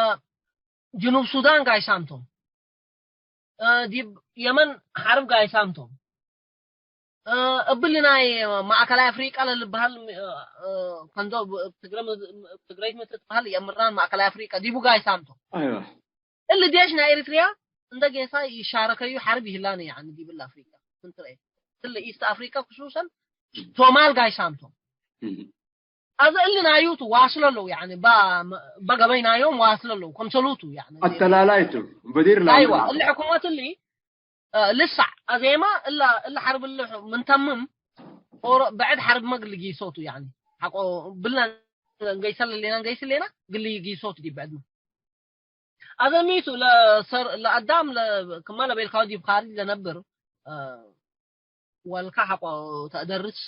ጅኑብ ሱዳን ጋይሳም ቶም። እ፣ ዲብ የመን ሐርብ ጋይሳም ቶም። እ፣ እብሊ ናይ ማእከላይ አፍሪቃ ለልበሃል፣ እ፣ እ፣ ከንዶ ትግረ-፣ ትግረይት ምን ትትበሃል የምራን ማእከላይ አፍሪቃ ዲቡ ጋይሳም ቶም። አይዋ። እሊ ዴሽ ናይ ኤሪትሪያ እንደ ጌሳ ይሻረከዩ ሐርብ ይህላነ፣ ያኒ ዲብል አፍሪቃ ምን ትረኤ? እሊ ኢስት አፍሪቃ ክሱሰን ሶማል ጋይሳም ቶም። እም። አዘ እሊ ናዩቱ ዋስለለው፣ ያኒ ባ-፣ በገበይ ናዮም ዋስለለው፣ ከምሰሉቱ፣ ያኒ አተላላይቱ በዲር ላ አይዋ፣ እሊ ሕኩመት እሊ፣ እ፣ ልሳዕ አዜማ እላ፣ እላ ሐርብ እሊ ምን ተምም ኦሮ-፣ ብዕድ ሐርብ መግል ጊሶቱ፣ ያኒ ሐቆ ብልና ገይሰ ለሌና ገይስ ሌና ግል ጊሶቱ ዲብ ብዕድ አዘ ሚቱ ለሰር-፣ ለአዳም ለ-፣ ክመ ለቤልካሁ ዲብ ካርጅ ለነብር፣ እ፣ ወልካ ሐቆ ተአደርስ፣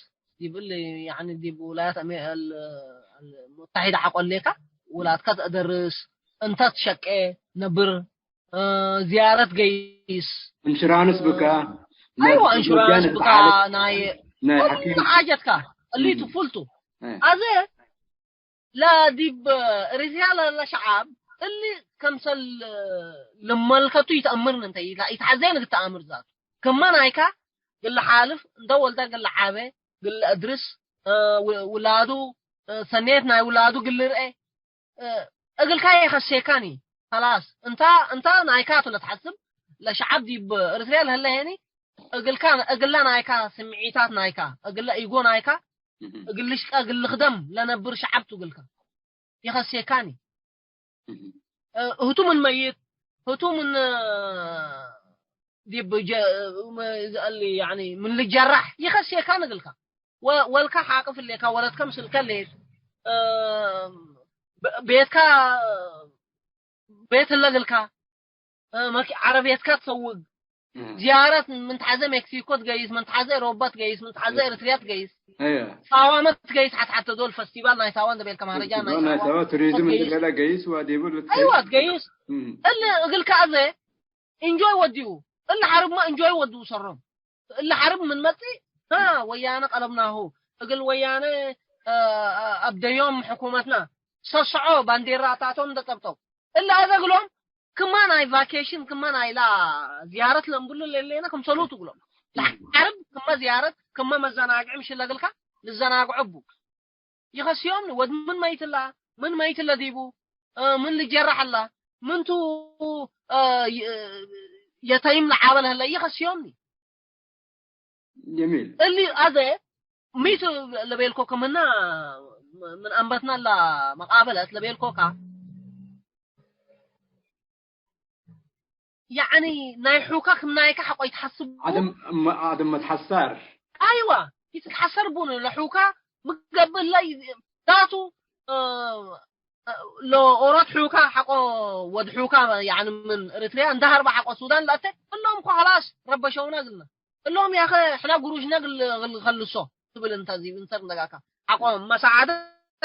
ዲብ እሊ፣ ያኒ ዲብ ውላያት አሜ-፣ እል-፣ እል-፣ ሙተሒደ ሐቆ ሌካ፣ ውላድካ ተአደርስ፣ እንተ ትሸቄ ነብር፣ እ፣ ዝያረት ገይስ፣ እንሽራንስ እ፣ ብካ፣ ናይ አይዋ፣ እንሹራንስ መጃን ብካ፣ ተዓልቅ፣ ናይ ናይ ኩሉ ሐኪም። ሓጀትካ፣ እሊቱ እም። ፉልቱ። እ። አዘ ለዲብ ሪዝያ ለለ ሸዓብ እሊ ከምሰል ልመልከቱ ይትአምርን እንተ ይትሐዜን እግል ተአምር ዛቱ። ክመ ናይካ ግል ሓልፍ፣ እንተ ወልደ ግል ዓቤ፣ ግል አድርስ፣ እ፣ ው-፣ ውላዱ፣ እ፣ ሰኔት ናይ ውላዱ ግል ርኤ፣ እ፣ እግልካ የኸሴካኒ። ከላስ እንታ፣ እንታ ናይካ ቱ ለትሐስብ ለሸዓብ ዲብ ኤረትርያ ለህለ ሄኒ እግልካ፣ እግለ ናይካ ስምዒታት ናይካ፣ እግለ ኢጎ ናይካ፣ እም። እግል ልሽቀ፣ እግል ልክደም ለነብር ሸዓብ ቱ እግልካ ይኸሴካኒ። እም። እ፣ ህቱ ምን መይት፣ ህቱ ምን፣ እ፣ ዲብ ጀ-፣ ም-፣ ዘአሊ፣ ያኒ ምን ልጀራሕ ይኸሴካኒ እግልካ። ወ-፣ ወልካ ሓቅፍ እሌካ፣ ወለድከ ምስልከ ሌት፣ እ፣ በ-፣ ቤትካ፣ ቤት ህለ እግልካ፣ እ፣ መኪ-፣ ዐረብየትካ ትሰውግ፣ እህ። ዝያረት ምን ተሐዘ ሜክሲኮ ትገይስ፣ ምን ተሐዘ ኤሮፓ ትገይስ፣ ምን ተሐዘ እህ። ኤሪትሪያ ትገይስ፣ እህ። ሳዋመ ትገይስ፣ ሐት ሐተ ዶል ፈስቲቫል ናይ ሳዋ እንደ ቤልከ ማህረጃን ናይ ፌስቲቫል ናይ ሳዋ ሳዋ ቱሪዝም እንደ ትገይስ። ሌላ ገይስ ወዲቡ ልትገይስ። አይዋ ትገይስ። እም። እሊ እግልከ አዘ ኢንጆይ ወዲኡ፣ እሊ ሐርብመ ኢንጆይ ወዲኡ ሰሮም። እሊ ሐርብ ምን መጽእ፣ ሀ፣ ወያነ ቀለብናሁ፣ እግል ወያነ፣ አ፣ አብደዮም ሕኩመትና፣ ሰስዖ ባንዴራታቶም እንደ ጸብጠው። እሊ አዘ እግሎም ክመ ናይ ቫኬሽን፣ ክመ ናይላ ዝያረት ለእምብሉ ለሌነ ክምሰሉቱ እግሎም። ለሐርብ ክመ ዝያረት፣ ክመ መዘናግዒ ምሽለ እግልካ ልዘናግዖ እቡ። ይኸስዮምኒ፣ ወድ ምን መይት እላ፣ ምን መይት እለ ዲቡ፣ እ፣ ምን ልጀራሕ እላ፣ ምንቱ፣ እ፣ የ-፣ የተይም ለዓበ ለህለ ይኸስዮምኒ። ጀሚል። እሊ አዘ ሚቱ ለቤልኮ ክምና ምን አንበትና እላ መቃበለት ለቤልኮካ ያዕኒ ናይ ሑካ ክም ናይካ ሐቆ ይትሐስቡ። አደም፣ አደም መትሐሳር። አይዋ፣ ይትትሐሰር ቡን ለሑካ ምገብእ ላይ ዛቱ፣ እ፣ እ፣ ለኦሮት ሑካ ሐቆ ወድ ሑካ፣ ያዕኒ ምን ኤሪትሪያ እንደ ሀርባ ሐቆ ሱዳን ለአተ፣ እሎም እኮ ኸላስ ረበሸውና ግልና። እሎም ያኸ ሕና ጉሩሽና ግል፣ ግል ኸልሶ ትብል እንተ ዚብ እንሰር እንደጋካ። ሐቆ መሳዓደት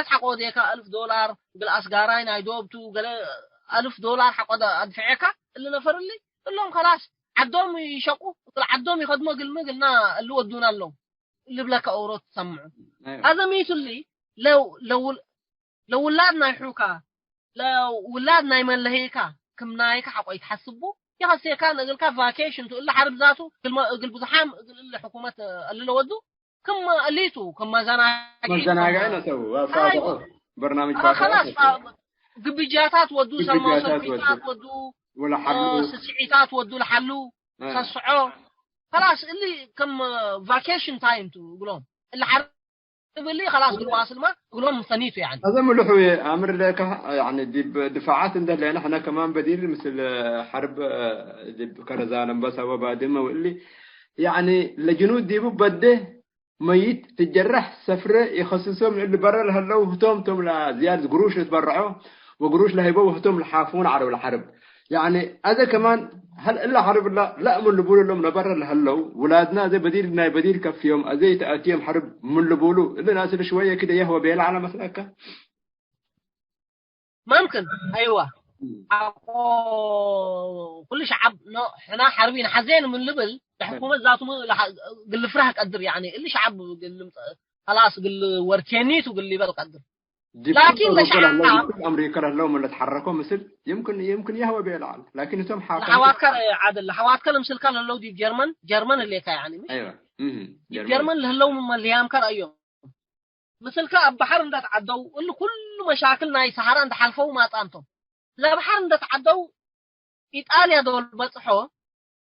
ሐቆ ዴካ አልፍ ዶላር፣ ግል አስጋራይ ናይ ዶብቱ፣ ገለ አልፍ ዶላር ሐቆ ደ-፣ አድፍዔካ፣ እሊ ነፈር እሊ፣ እሎም ከላስ፣ ዐዶም ይሸቁ፣ እግል ዐዶም ይኸድሞ ግልሚ ግልና እሊ ወዱና እሎም፣ ልብለከ ኦሮ ትሰምዑ። አይዋ። አዘ ሚቱ እሊ፣ ለው-፣ ለውል-፣ ለውላድ ናይ ሑካ፣ ለውላድ ናይ መለሄካ፣ ክም ናይካ ሐቆ ይትሐስቡ፣ ይኸሴካን እግልካ ቫኬሽን ቱ፣ እሊ ሐርብ ዛቱ፣ እግል መ-፣ እግል ብዙሓም፣ እግል እሊ ሕኩመት እሊ ለወዱ፣ ክም እሊቱ፣ ክም መዘናግዒ መዘናግዒ ክም ነሰው፣ ፋብሖ፣ አይዋ። በርናምጅ አ፣ ፋብሖ ከላስ፣ ነሰው። ፋ-፣ ግብጃታት ወዱ፣ ሰልማው ግብጃታት ሰልፊታት ወዱ። ወዱ፣ ወለሐሉ። አ፣ ስስዒታት ወዱ ለሐሉ፣ አ። ሰስዖ። ከላስ፣ እሊ ክም ቫኬሽን ታይም ቱ እግሎም። እሊ ሐርብ እሊ ከላስ እግል ዋስልማ እግሎም ሰኒቱ፣ ያኒ። አዘ ምሉሑ አምር ለከ፣ ያኒ ዲብ ድፋዓት እንደ ለነ፣ ሕነ ከማን በዲር ምስል ሐርብ፣ ዲብ ከረዛ ለምበሳ ወባድመ ወእሊ ያኒ ለጅኑድ ዲቡ በዴ መይት ትጀረሕ ሰፍረ ኢኸስሶም እሊ በረ ለሀለው ህቶም ቶም ለዝያድ ግሩሽ ልትበረዖ ወግሩሽ ለህይበው ህቶም ለሓፉን ዐረብ ለሐርብ። ያኒ አዜ ከማን ሀል እለ ሐርብ እላ ለእምን ልቡሉ እሎም ለበረ ለሀለው ውላድና አዜ በዲር ናይ በዲር ከፍዮም አዜ ይተአትዮም ሐርብ ምን ልቡሉ እሊ ናስል ሽወየ ክደ የህወ ቤለ ዐለ መስለከ? መምክን አይዋ ሐቆ ኩሉ ሸዓብ ኖ ሕና ሐርብ ኢንሐዜን ምን ልብል ለሕኩመት ዛቱ እግል ልፍራህ ቀድር ያኒ እሊ ሸዓብ እግል ልምጸ- ከላስ እግል ወርቴኒቱ እግል ሊበል ቀድር። ላኪን ለሸዓብ አምሪከ ለህለው ምን ለትሐረኮ ምስል ይምክን ይምክን የህወ ቤለ ዐለ ላኪን እቶም ሓከም ለሐዋትከ ዓድል ለሐዋትከ ለምስልካ ለህለው ዲብ ጀርመን ጀርመን ህሌካ ያኒ ምሽ አይዋ እህ ዲብ ጀርመን ለህለው ምን መለያምከ ረአዮም ምስልከ እብ በሐር እንደ ተዐደው እሊ ኩሉ መሻክል ናይ ሰሐራ እንደ ሐልፈው ማጻንቶም። ለበሐር እንደ ተዐደው ኢጣልያ ዶል በጽሖ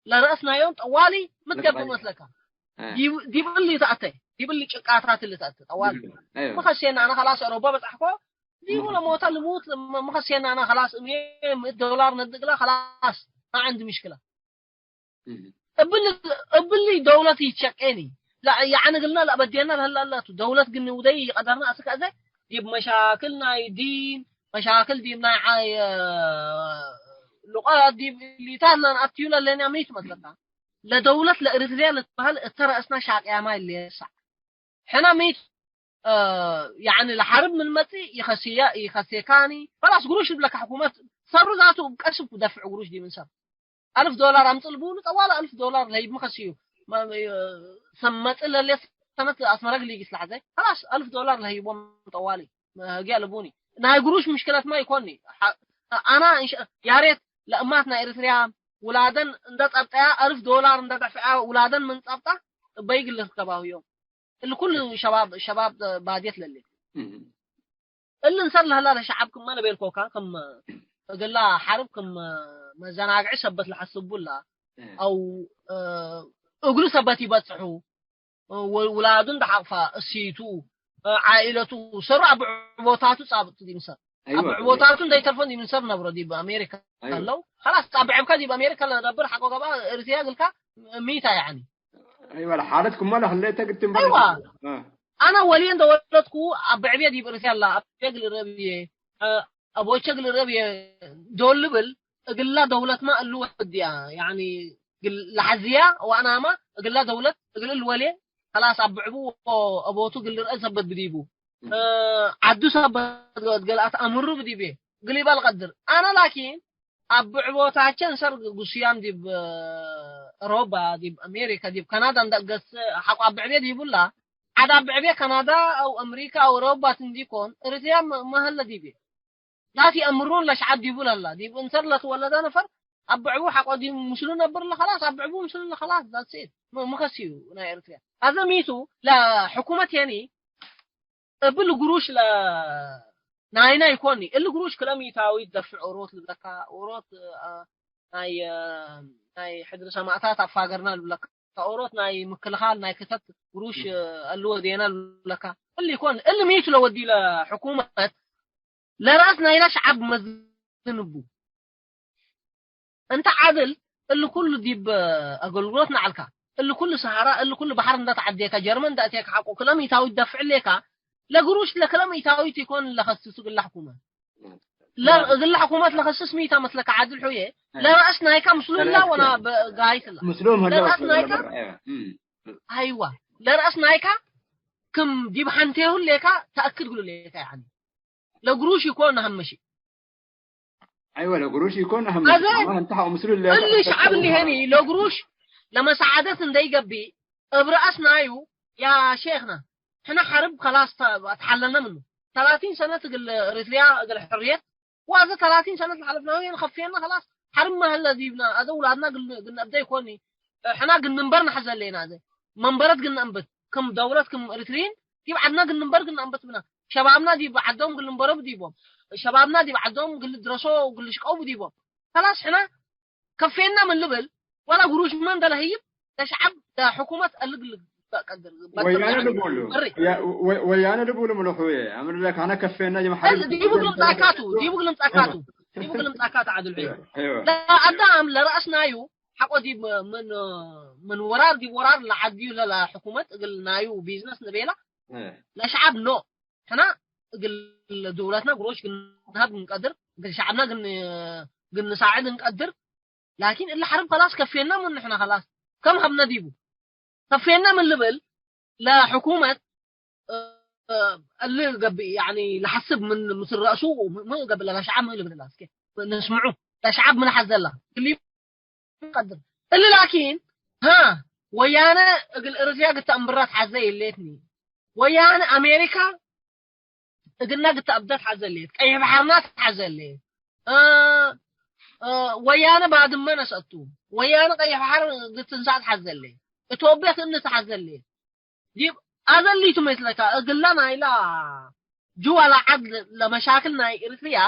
ለረአስ ናዮም ጠዋሊ ምትገብእ መስለካ? ዲብ እሊ ተአተ ዲብ እሊ ጭቃታት እሊ ተአተ ጠዋሊ ምኸሴና አነ ከላስ አውሮፓ በጽሕኮ ዲቡ ለሞተ ልሙት ምኸሴና አነ ከላስ እሜ ምእት ዶላር ነድግላ ከላስ ማ ዐንዲ ምሽክላ። እብሊ ደውለት ኢትሸቄኒ። ያዕኒ እግልነ ለአበዴነ ለህለ እላቱ። ደውለት ግን ውደይ ኢቀደርነ አስክ አዜ ዲብ መሻክል ናይ ዲን፣ መሻክል ዲብ ናይ ሉቀት ዲብ እሊታት ለነአትዩ ለሌነ ሚ ትመስለካ? ለደውለት ለእሪትርየ ልትበህል እተ ረአስና ሻቅያማይ ሌሳዕ። ሕነ ሚ ያዕኒ ለሐርብ ምን መጽእ ኢከስየ ኢከሴካኒ። ከላስ ግሩሽ እብለካ ሕኩመት ሰሩ ዛቱ እብ ቀስብ ደፍዕ ግሩሽ ዲብ እንሰር። አልፍ ዶላር አምጽእ ልቡሉ፣ ጠዋለ አልፍ ዶላር ለህይብ ምከስዩ። ሰመጽእ ለሌ ሰነት አስመረ ግሊጊስ ለሐዘ፣ ከላስ አልፍ ዶላር ለህይቦም ጠዋሊ። ህግየ ልቡኒ። ናይ ግሩሽ ምሽክለት ማ ኢኮኒ። አና ያሬት ለእማት ናይ ኤሪትርያ ውላደን እንደ ጸብጠያ አልፍ ዶላር እንደ ደፍዐ ውላደን ምን ጸብጣ እበይ ግልህ ከባሁዮም። እሊ ኩሉ ሸባብ ሸባብ ባድየት ለሌ። እሊ እንሰር ለህላ ለሸዐብ ክመ ለቤልኮካ ክም እግላ ሐርብ ክም መዘናግዒ ሰበት ለሐስቡላ አው እግሉ ሰበት ይበጽሑ። ውላዱ እንደ ሐቅፋ እሲቱ ዓኢለቱ ሰሩ አብዕቦታቱ ጻብጥ ዲምሰር አብዕቦታቱ እንደ ይተርፎን ዲምሰር ነብሮ ዲብ አሜሪካ አለው። ከላስ ጻብዕብካ ዲብ አሜሪካ ለነብር ሐቆ ገባ እርትያ ግልካ ሚታ ያዕኒ አይዋ ለሓለት ክመ ለህሌተ ግትም በለ አይዋ። አነ ወልየ እንደ ወለድኩ አብዕብየ ዲብ እርትያ አላ አብዕብየ እግል ረብየ አቦቼ እግል ረብየ ዶል ልብል እግላ ደውለትማ እሉ ወድያ ያዕኒ እግል ለሐዝያ ወአናማ እግላ ደውለት እግል እልወልየ ከላስ አብዕቡ አቦቱ እግል ርአ ሰበት ብዲቡ ዐዱ ሰበት ገለት አምሩ ብዲቤ እግል ኢበል ቀድር። አነ ላኪን አብዕቦታቸ እንሰር ጉስያም ዲብ ሮባ ዲብ አሜሪካ ዲብ ካናዳ እንደ ገስ ሐቆ አብዕቤ ዲቡላ ዐድ አብዕቤ ካናዳ አው አምሪካ አው ሮባ ትንዲኮን እርትያ መሀለ ዲቤ ዛት ይአምሩን ለሸዐብ ዲቡ ለላ ዲብ እንሰር ለትወለደ ነፈር አብዕቡ ሐቆ ዲብ ምስሉ ነብር ለኸላስ አብዕቡ ምስሉ ለኸላስ that's it። ምከስዩ ናይ ኤርትርያ አዘ ሚቱ ለሕኩመት የኒ እብል ግሩሽ ለናይና ይኮኒ እሊ ግሩሽ ክለ ሚታዊ ደፍዕ ኦሮት ልብለካ ኦሮት ናይ ናይ ሕድሪ ሰማእታት አፋገርና ልብለካ ኦሮት ናይ ምክልኻል ናይ ክተት ግሩሽ እሊ ወዴና ልብለካ እሊ ይኮኒ እሊ ሚቱ ለወዲ ለሕኩመት ለራስ ናይላ ሸዓብ መዝንቡ እንተ ዓድል እሊ ኩሉ ዲብ አገልግሎት ነዐልካ እሊ ኩሉ ሰሃራ እሊ ኩሉ በሐር እንደ ተዐዴካ ጀርመን እንደ አቴካ ሐቆ ክለ ሚታዊ ትደፍዕ ሌካ ለግሩሽ ለክለ ሚታዊ ቲኮን ለከስሱ እግለ ሕኩመት እግለ ሕኩመት ለከስስ ሚታ መስለካ ዓድል ሑዬ ለረአስ ናይካ ምስሉላ ወና ጋይስላ ምስሉም ለረአስ ናይካ አይዋ ለረአስ ናይካ ክም ዲብ ሐንቴሁ ሌካ ተአክድ ግሉ ሌካ ያኒ ለግሩሽ ይኮን ሀመሺ አይወ ለግሩሽ ይኮን አህመድ አዘ አማ እንተ ሐው ምስሉ ለ እሊ ሸዓብ እሊ ሄኒ ለግሩሽ ለመሳዓደት እንደይገቢ እብ ረአስ ናዩ ያ ሼኽና ሕነ ሐርብ ከላስ ተሐለነ ምኑ ተላቲን ሰነት እግል ኤሪትሪያ እግል ሕርየት ወአዘ ተላቲን ሰነት ለሐለፍናሁ የን ከፍየና ከላስ ሐርብ መሀለ ዲብና አዘ ውላድና ግል ግል ነብደ ይኮኒ ሕና ግል ንንበር ነሐዘ ሌና አዘ መንበረት ግል ነእንብት ክም ደውለት ክም ኤሪትሪን ዲብ ዐድና ግል ንንበር ግል ነእንብት ብና ሸባብና ዲብ ዐዶም ግል ንበረቡ ዲቦም። ሸባብና ዲብ ዐዶም ግል ድረሶ ግል ሽቀው ዲቦም። ከላስ ሕነ ከፌና ምን ልብል ወላ ግሩሽ መን ደለህይብ ለሸዐብ ለሕኩመት እሊ ግል ቀድር ወያነ ልቡሉ ወያነ ልቡሉ ምለኹ አምር ለካነ ከፌና ጀመሐ ዲቡ ግልም ጻካቱ ዲቡ ግልም ጻካቱ ዲቡ ግልም ጻካቱ ዓድል ለአዳም ለረአስናዩ ሐቆ ዲብ ምን፣ ምን ወራር ዲብ ወራር ለዐድዩ ለለሕኩመት እግል ናዩ ቢዝነስ ንቤላ እ። ለሸዓብ ኖ። ሕና እግል ደውለትና ግሮሽ ግንሀብ እንቀድር፣ እግል ሸዓብና ግን፣ ግን ንሳዕድ እንቀድር። ላኪን እለ ሐርብ ከላስ ከፌና ምን ንሕና ከላስ ከም ሀብነ ዲቡ። ከፌና ምን ልብል ለሕኩመት፣ እ፣ እ፣ እሊ ገብእ፣ ያኒ ለሐስብ ምን ምስል ረእሱ ም-፣ ምን ገብእ ለሸዓብ ምን ልብል ላ እስከ ንስምዑ። ለሸዓብ ምን ሐዘላ ክሊ ቀድር። እሊ ላኪን፣ ሃ፣ ወያነ እግል እርትርያ ግተ እምብራት ሐዘ የሌትኒ። ወያነ አሜሪካ እግልና ግተ እብደት ሐዘ ሌት። ቀይሕ በሐርና ሐዘ ሌት። እ፣ እ፣ ወያነ ባድመ ነሰቱ። ወያነ ቀይሕ በሐር ግትንሳት ሐዘ ሌት። ኢትዮጵያ ትእንስ ሐዘ ሌት። ዲብ አዘሊቱ መስለካ እግላ ናይላ ጅዋ ለዐድ ለመሻክል ናይ ኤሪትሪያ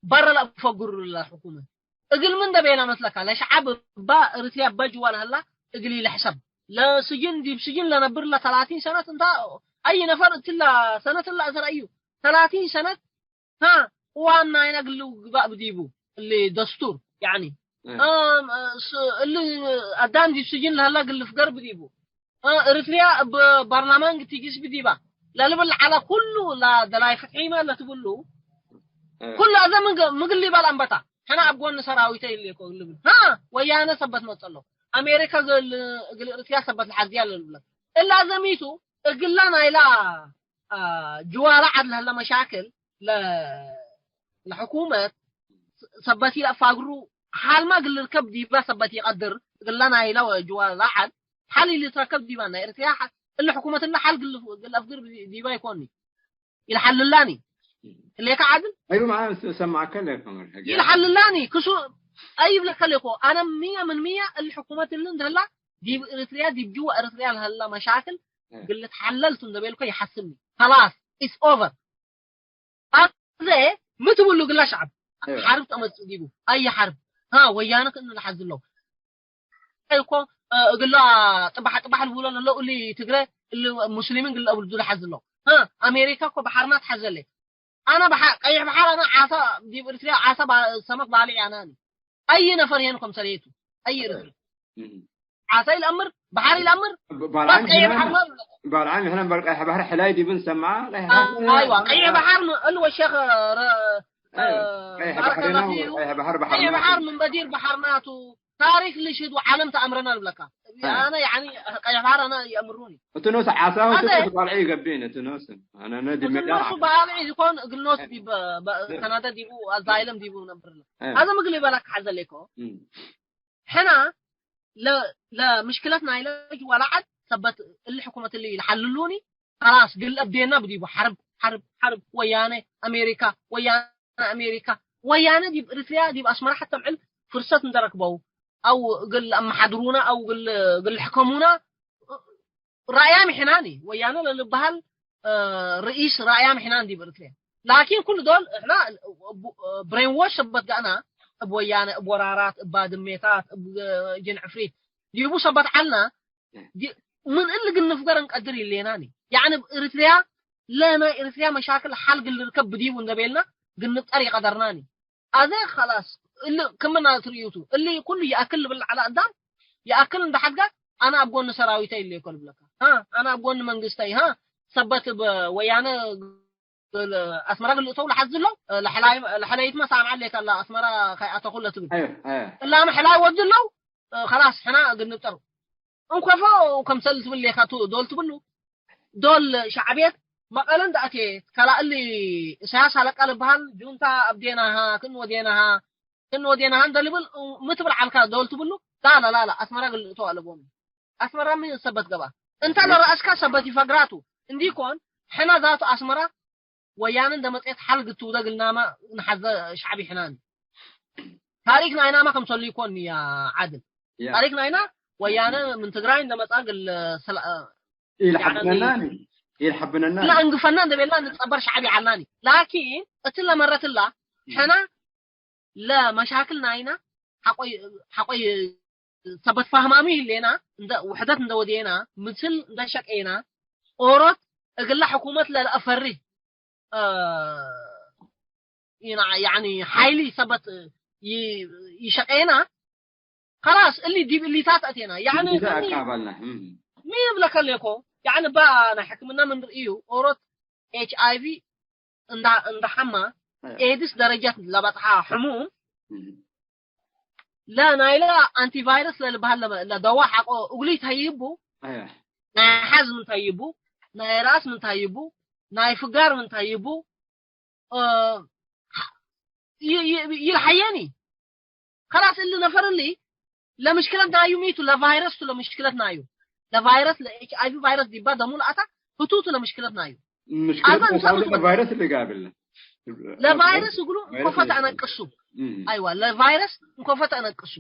በረ ለአፈግሩ ለሕኩመት። እግል ምን ደቤና መስለካ ለሸዓብ እባ ኤሪትሪያ እባ ጅዋ ለህላ እግል ኢለሕሰብ። ለስጅን ዲብ ስጅን ለነብር ለተላቲን ሰነት እንታ አይ ነፈር እትላ ሰነት እላ አሰር አዩ ተላቲን ሰነት ሀ፣ ዋና አይነ ግሉ ግባእ ብዲቡ እሊ ደስቱር፣ ያኒ፣ እ። እም፣ ስ-፣ እሊ አዳም ዲብ ስጅን ለህላ ግል ፍገር ብዲቡ። እ፣ ኤሪትሪያ እብ ባርላማን ግትጊስ ብዲባ ለልብል ዐለ ኩሉ ለደላይ ፍትሒመ ለትብሉ እ። ኩሉ አዘ ምግል ሊባል አንበታ። ሕነ አብ ጎን ሰራዊተ ይሌኮ ልብል። ሀ፣ ወያነ ሰበት መጸሎ። አሜሪካ እግል፣ እግል ኤሪትሪያ ሰበት ለሐዝያ ለልብለ። እላ ዘሚቱ እግላ ናይላ፣ አ፣ ጅዋላ ዐድ ለህለ መሻክል ለ-፣ ለሕኩመት ሰበት ኢለአፋግሩ፣ ሓልማ እግል ልርከብ ዲባ ሰበት ኢቀድር፣ እግላ ናይላ ወጅዋላ ዐድ ሓል ኢልትረከብ ዲባ፣ ናይ ኤሪትሪያ ሓ-፣ እለ ሕኩመት እለ ሓል እግል፣ እግል አፍግር ዲባ ኢኮኒ። ኢልሓልላኒ። እሌከ ዓድል? አይቡ መዓን ስ-፣ ሰማዕከ ለከ መርሐ ገ-፣ ኢልሓልላኒ። ክሱ አይብለከ ለኮ። አነ ምየ ምን ምየ እሊ ሕኩመት እሊ እንደ ህላ ዲብ ኤሪትሪያ፣ ዲብ ጅወ ኤሪትሪያ ለህላ መሻክል እ። እግል ልትሓለል ቱ እንደ ቤልኮ ይሓስኒ። ከላስ፣ it's over። አዜ ምን ትብሉ እግላ ሸዐብ? እ። ሐርብ ተመጽእ ዲቡ። አየ ሐርብ? ሀ፣ ወያነ ክእኑ ለሐዝለው። እኮ፣ እ፣ እግላ ጥባሕ ጥባሕ ልብሎ ለለው እሊ ትግረ፣ እሊ ሙስሊሚን እግል አብልዱ ለሐዝለው። ሀ፣ አሜሪካ እኮ በሐርና ትሐዘለ። አነ በሐ-፣ ቀይሕ በሐር አነ ዓሳ ዲብ ኤሪትሪያ ዓሳ ባ-፣ ሰመክ ባልዕ አነ አኒ። አይ ነፈር ሄን ከምሰልየቱ። አይ ኤሪትሪ። እም። ዓሳ ኢልአምር፣ በሐር ኢልአምር፣ ብ-፣ ባልዓም በስ ቀይሕ ሕነ፣ በሐር ማ ባልዓም ሕነ እምበል ቀይሕ በሐር ሕላይ ዲብን ሰምዐ፣ ቀይሕ አ-፣ በሐር አይዋ፣ ቀይሕ በሐር ም-፣ እል ወሸክ ረ-፣ አይዋ፣ አ-፣ ቀይሕ ባረከ በሐር ነው፣ ላፊሁ። ቀይሕ በሐር በሐር ቀይሕ ነው። በሐር ምን በዲር በሐር ናቱ። ታሪክ ልሽህድ ወዓለም ተአምረና ልብለካ። አይ። አነ ያኒ ቀይሕ በሐር አነ የእምሩኒ። እቱ ኖስ ዓሳ አነ ትባልዒ ይገብእን፣ እቱ ኖስ። አነ፣ አነ እቱ ዲብ ሜዳ ኖሱ ዓሳ። ባልዒ ይኮን እግል ኖስ አይ። ዲብ በ-፣ አይ። ከናዳ ዲቡ አዛይለም ዲቡ ነብርለ። አይ። አነ ምግል ይበላክ ሐዘሌኮ። እም። ሕና ለ-፣ ለምሽክለት ናይለ ጅዋላ ዐድ ሰበት እሊ ሕኩመት እሊ ለሐልሉኒ፣ ከላስ ግል አብዴና ብዲቡ ሐርብ፣ ሐርብ፣ ሐርብ፣ ወያነ፣ አሜሪካ፣ ወያነ፣ አሜሪካ፣ ወያነ ዲብ ኤሪትሪያ፣ ዲብ አስመራ ሐተ እምዕል ፍርሰት እንደ ረክበው፣ አው እግል አመሓድሩና፣ አው እግል፣ እግል ሕከሙና፣ ራእያም ሕናኒ ወያነ ለልበሃል፣ እ፣ ርኢስ ራእያም ሕናን ዲብ ኤሪትርያ። ላኪን ኩሉ ዶል እሕና ቡ-፣ ብሬንዎሽ ሰበት ገአና እብ ወያነ፣ እብ ወራራት፣ እብ ባድሜታት፣ እብ ጅን ዕፍሪት ዲቡ ሰበት ዐልና፣ ዲ-፣ ምን እሊ ግን ንፍገር እንቀድር ኢሌናኒ። ያዕኒ እብ ኤሪትርያ ለናይ ኤሪትርያ መሻክል ሐል ግን ልርከብ ብዲቡ እንደ ቤልና ግን ንብጠር ይቀደርናኒ። አዜ ከላስ እሊ ክምና ትርእዩቱ እሊ ኩሉ ይአክል ልብል ዐለ አዳም ይአክል እንደ ሐድጋ አነ አብ ጎን ሰራዊተ ኢሌኮ ልብለካ። ሀ፣ አነ አብ ጎን መንግስተይ፣ ሀ፣ ሰበት እብ ወያነ አስመራ ግልእተው ለሐዝለው ለሐላይ-፣ ለሐለይትመ ሳምዐ ሌከ ለአስመራ ከይአተኩ ለትብል። አየ፣ አየ። እላመ ሕላይ ወድለው፣ ከላስ ሕና እግል ንብጠር። እንኮፎ ከምሰል ትብል ሌካ ቱ ዶል ትብሉ፣ ዶል ሸዕብየት መቀለ እንደ አቴት፣ ከላ እሊ እሳያስ አለቃ ልበሃል ጁንታ አብዴናሃ፣ ክን ወዴናሃ፣ ክን ወዴናሃ እንደ ልብል ሚ ትብል ዐልካ ዶል ትብሉ፣ ላላ፣ ላላ፣ አስመራ ግልእቶ አለቦም። አስመራ ሚ ሰበት ገብአ? እንተ ለረአስካ ሰበት ይፈግራቱ። እንዲኮን፣ ሕነ ዛቱ አስመራ ወያነ እንደ መጽአት ሐል ግትውደ እግልናመ እንሐዘ ሸዕብ ይሕናኒ። ታሪክ ናይናመ ከምሰሉ ይኮን ያ ዓድል። ያ። ታሪክ ናይና ወያነ ምን ትግራይ እንደ መጽአ እግል ሰላ-፣ ኢልሐብነናኒ፣ ያኒ ኢልሐብነናኒ። ለአንግፈና እንደ ቤልና ንጸበር ሸዕብ ይዓልናኒ። ላኪን እትለ መረትላ ሕነ ለመሻክል ናይና ሐቆይ፣ ሐቆይ ሰበት ፋህማሚ ህሌና፣ እንደ ውሕደት እንደ ወዴና፣ ምስል እንደ ሸቄና፣ ኦሮት እግለ ሕኩመት ለለአፈሪ፣ እ፣ ኢና-፣ ያኒ ሓይሊ ሰበት ይ-፣ ይሸቄና፣ ከላስ እሊ ዲብ እሊታት አቴና። ያኒ እዛ ምን አቃባልና። እም። ሚ እብለከ ሌኮ፣ ያኒ ባ ናይ ሕክምና ምን ርእዩ፣ ኦሮት ኤች አይ ቪ እንዳ፣ እንዳ ሐማ፣ አያ። ኤድስ ደረጃት ለበጽሐ ሕሙም፣ እም። ለናይለ አንቲቫይረስ ለልበሃል ለመ-፣ ለደዋ ሐቆ እግሉ ይትሀይቡ፣ አያ። ናይ ሐዝ ምን ተይቡ፣ ናይ ራስ ምን ተይቡ፣ ናይ ፍጋር ምን ተይቡ፣ እ፣ ይ-፣ ይ-፣ ይልሐየኒ። ከላስ እሊ ነፈር እሊ ለምሽክለት ናዩ ሚቱ፣ ለቫይረስ ቱ ለምሽክለት ናዩ። ለቫይረስ፣ ለኤች አይ ቪ ቫይረስ ዲባ ደሙ ለአታ ህቱ ቱ ለምሽክለት ናዩ። ምሽክለት አዘን ናዩ ሰብቱ ለቫይረስ እሊ ጋብል። ለቫይረስ እግሉ ቫይረስ እንኮፈ እሊ ተአነቅሱ። እም። አይዋ፣ ለቫይረስ እንኮፈ ተአነቅሱ።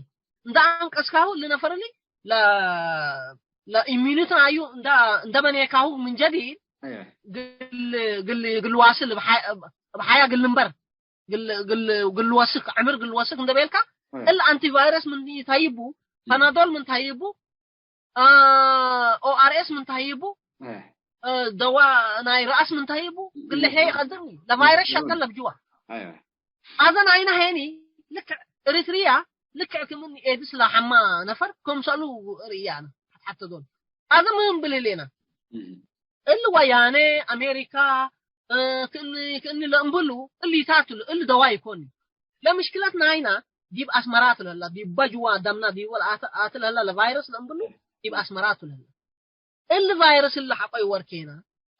እንደ አንቀስካሁ እሊ ነፈር እሊ ለ-፣ ለኢሚዩኒቲ ናዩ እንደ፣ እንደ በኔካሁ ምን ጀዲድ አያ። ግል፣ ግል፣ ግል ዋስል እብ ሐ-፣ እብ ሐያ ግል እምበር ግል፣ ግል፣ ግል ወስክ፣ ዕምር ግል ወስክ እንደ ቤልካ፣ እ። እል አንቲቫይረስ ምን ታይቡ፣ እ። ፓናዶል ምን ታይቡ፣ አ፣ ኦ አር ኤስ ምን ታይቡ፣ እ። እ፣ ደዋ ናይ ረአስ ምን ታይቡ፣ ግል እ። ሄ ይቀድርኒ። ለቫይረስ እ። ሸተን ለብጅዋ። አያ። አዘን አይነ ሄኒ፣ ልክ ኤሪትሪያ፣ ልክ ክምን ኤድስ ለሐማ ነፈር፣ ከምሰሉ ርእያነ፣ ሐተ ዶል። አዘን ምን ብልሌና? እ። እል ወያኔ፣ አሜሪካ፣ እ፣ ክእኒ፣ ክእኒ ለእምብሉ፣ እሊታቱ፣ እል ደዋ ይኮኒ። ለምሽክለት ናይና፣ ዲብ አስመራቱ ለህላ፣ ዲብ በጅዋ ደምና፣ ዲብ ወል አተ-፣ አት ለህላ ለቫይረስ ለእምብሉ፣ ዲብ አስመራቱ ለህላ። እል ቫይረስ እሊ ሐቆ ይወርኬና፣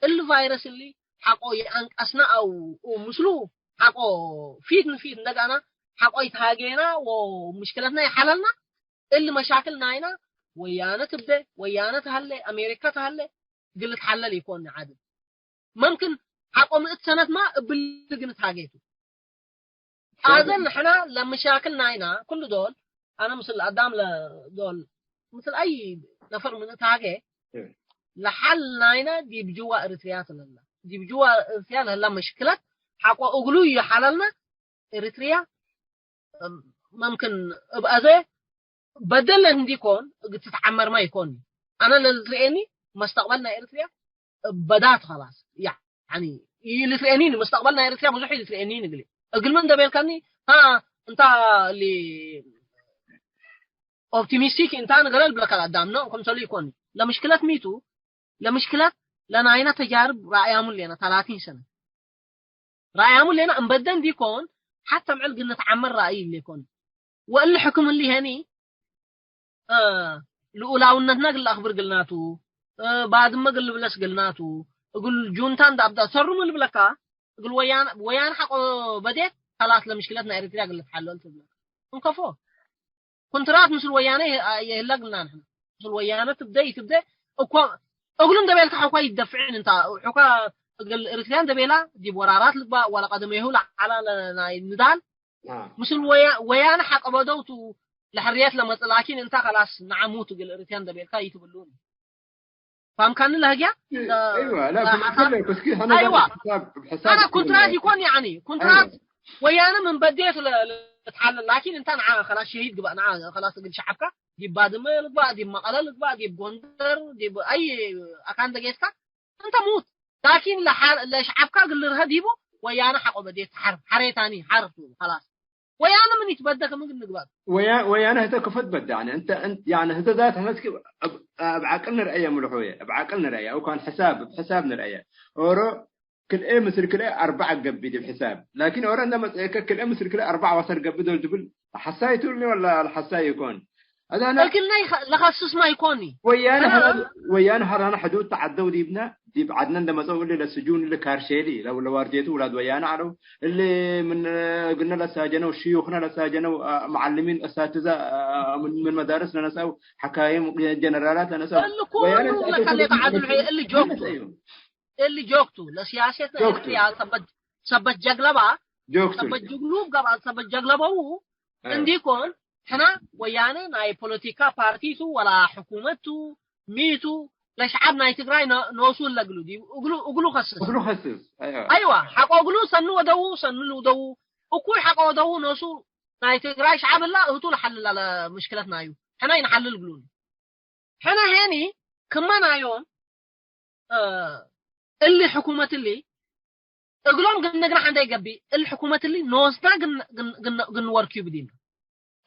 እል ቫይረስ እሊ ሐቆ ይአንቀስና አው፣ ኡ ምስሉ ሐቆ ፊት ንፊት እንደጋና ሐቆ ይትሃጌና ወምሽክለትና ይሐለልና፣ እል መሻክል ናይና ወያነ ትብደ፣ ወያነ ተሀለ፣ አሜሪካ ተሀለ፣ እግል ልትሐለል ኢኮን ዓድል። መምክን ሐቆ ምእት ሰነትማ እብሊ እግል ንትሃጌ ቱ። አዘን ንሕና ለምሻክል ናይና ኩሉ ዶል፣ አነ ምስል አዳም ለዶል፣ ምስል አይ ነፈር ምን እትሃጌ፣ እ። ለሐል ናይና ዲብ ጅዋ ኤሪትሪያ ትለላ። ዲብ ጅዋ ኤሪትሪያ ለህላ መሽክለት ሐቆ እግሉ ይሐለልና ኤሪትሪያ፣ እም፣ መምክን እብ አዜ በደል እንዲኮን እግል ትትዓመርማ ይኮን። አነ ለልትርኤኒ መስተቅበል ናይ ኤሪትሪያ በዳት ከላስ። ያኒ ኢልትርኤኒ መስተቅበል ናይ ኤሪትሪያ ብዙሕ ኢልትርኤኒ እግል። እግል ምን እንደ ቤልካኒ፣ ሀ፣ እንታ እሊ ኦፕቲሚስቲክ እንታ ንገረ ልብለካ አዳም ነው፣ ከምሰሉ ይኮን። ለምሽክለት ሚቱ፣ ለምሽክለት ለናይና ተጃርብ ረአያሙ ሌና ተላቲን ሰነ። ረአያሙ ሌና እምበደን ዲኮን፣ ሐተ ምዕል ግነት ዐመር ረአይ ኢሌኮን። ወእሊ ሕክም እሊ ሄኒ፣ እ፣ ልኡላውነትና እግል ለአክብር ግልናቱ፣ እ፣ ባድመ እግል ልብለስ ግልናቱ፣ እግል ጁንታ እንደ አብዳ ሰሩ ምን ልብለካ፣ እግል ወያን-፣ ወያነ ሐቆ በዴት፣ ከላስ ለምሽክለት ናይ ኤሪትሪያ እግል ልትሐለል ትብለ። እንከፎ። ኩንትራት ምስል ወያነ የህ-፣ የህለ እግልና ንሕነ። ምስል ወያነ ትብደ ኢትብደ እኮ እግሉ እንደ ቤልካ ሕኳ ይደፍዕን እንታ፣ ሕኳ እግል ኤሪትሪያ እንደ ቤላ ዲብ ወራራት ልግባእ ወለ ቀደሜሁ ለዐላ ለናይ ንዳል አ። ምስል ወያ-፣ ወያነ ሐቀ በደውቱ ለሕርየት ለመጽእ ላኪን እንታ ከላስ ነዐ ሙት እግል ኤሪትሪያ እንደ ቤልካ ኢትብሉኒ። ፋምካኒ ለህግያ? እ፣ ለ-፣ አይዋ፣ ላ፣ ለ-፣ ብልክለ፣ እስኪ ሐነ አይዋ። ሐሳብ፣ ሐሳብ አነ እስኪ ኩንትራት ነው። ይኮን ያኒ፣ ኩንትራት አይዋ። ወያነ ምን በዴት ለ-፣ ለትሓለል፣ ላኪን እንተ ነዓ ከላስ ሸሂድ ግባእ፣ ነዓ ከላስ እግል ሸዓብካ፣ ዲብ ባድመ ልግባእ፣ ዲብ መቀለ ልግባእ፣ ዲብ ጎንደር፣ ዲብ አይ አካን ደጌስካ፣ እንተ ሙት። ላኪን ለሓ-፣ ለሸዓብካ እግል ልርሀ ዲቡ፣ ወያነ ሐቆ በዴት ሐር፣ ሐሬታኒ ሐር ቱ፣ ከላስ። ወያነ ምን ይትበደክ ምን ንግባእ? ወያ-፣ ወያነ ህተ ክፈት በደ፣ ያኒ እንተ፣ እንት-፣ ያኒ ህተ ዛት ሕነ እስኪ እብ፣ እብ ዓቅል ንርአየ ምልሖየ፣ እብ ዓቅል ንርአየ። አው ካን ሕሳብ፣ እብ ሕሳብ ንርአየ። ኦሮ ክልኤ ምስል ክልኤ አርበዕ ገብእ ዲብ ሕሳብ። ላኪን ኦሮ እንደ መጽአከ ክልኤ ምስል ክልኤ አርበዕ ወሰር ገብእ ዶል ትብል ሐሳይ ትብልኒ ወላ ለሐሳይ ይኮን? አዛና እግልነ ይኸ-፣ ለኸስስ ማ ይኮኒ? ወያነ አና ሐራ-፣ ወያነ ሐራነ ሕዱድ ተዓደው ዲብነ፣ ዲብ ዐድነ እንደ መጸው እሊ ለስጁን እሊ ካርሼሊ፣ ለው ለዋርዴቱ ውላድ ወያነ ዐለው፣ እሊ ምን እግልነ ለሳጀነው፣ ሽዩኽነ ለሳጀነው፣ አ፣ መዓልሚን፣ አሳትዘ፣ አ፣ ምን፣ ምን መዳርስ ለነስአው፣ ሐካይም፣ ጀነራላት ለነስአው። እሊ ኩሉ ወያነ ለካሌ ተዓድል ዐ-፣ እሊ ጆክ ቱ። እሊ ጆክ ቱ። ለሲያሴት ጆክ ቱ። ሰበት፣ ሰበት ጀግለባ፣ ጆክ ቱ። ሰበት ጅግሉብ ገብአ፣ ሰበት ጀግለበው አይ። እንዲኮን፣ ሕና ወያነ ናይ ፖለቲካ ፓርቲ ቱ ወላ ሕኩመት ቱ፣ ሚ ቱ፣ ለሸዓብ ናይ ትግራይ ነ-፣ ኖሱ ለግሉ ዲብ እግሉ፣ እግሉ ከስስ። እግሉ ከስስ፣ አይዋ። አይዋ፣ ሐቆ እግሉ ሰኑ ወደዉ፣ ሰኑ ልውደዉ፣ እኩይ ሐቆ ወደዉ ኖሱ ናይ ትግራይ ሸዓብ እላ እህቱ ለሐልላ ለምሽክለት ናዩ። ሕና ይንሐልል እግሉኒ። ሕነ ሄኒ ክመ ናዮም፣ እ፣ እሊ ሕኩመት እሊ እግሎም ግነ ግናሕ እንደ ይገብእ፣ እሊ ሕኩመት እሊ ኖስና ግን፣ ግን፣ ግን፣ ግንወርክዩ ብዲና።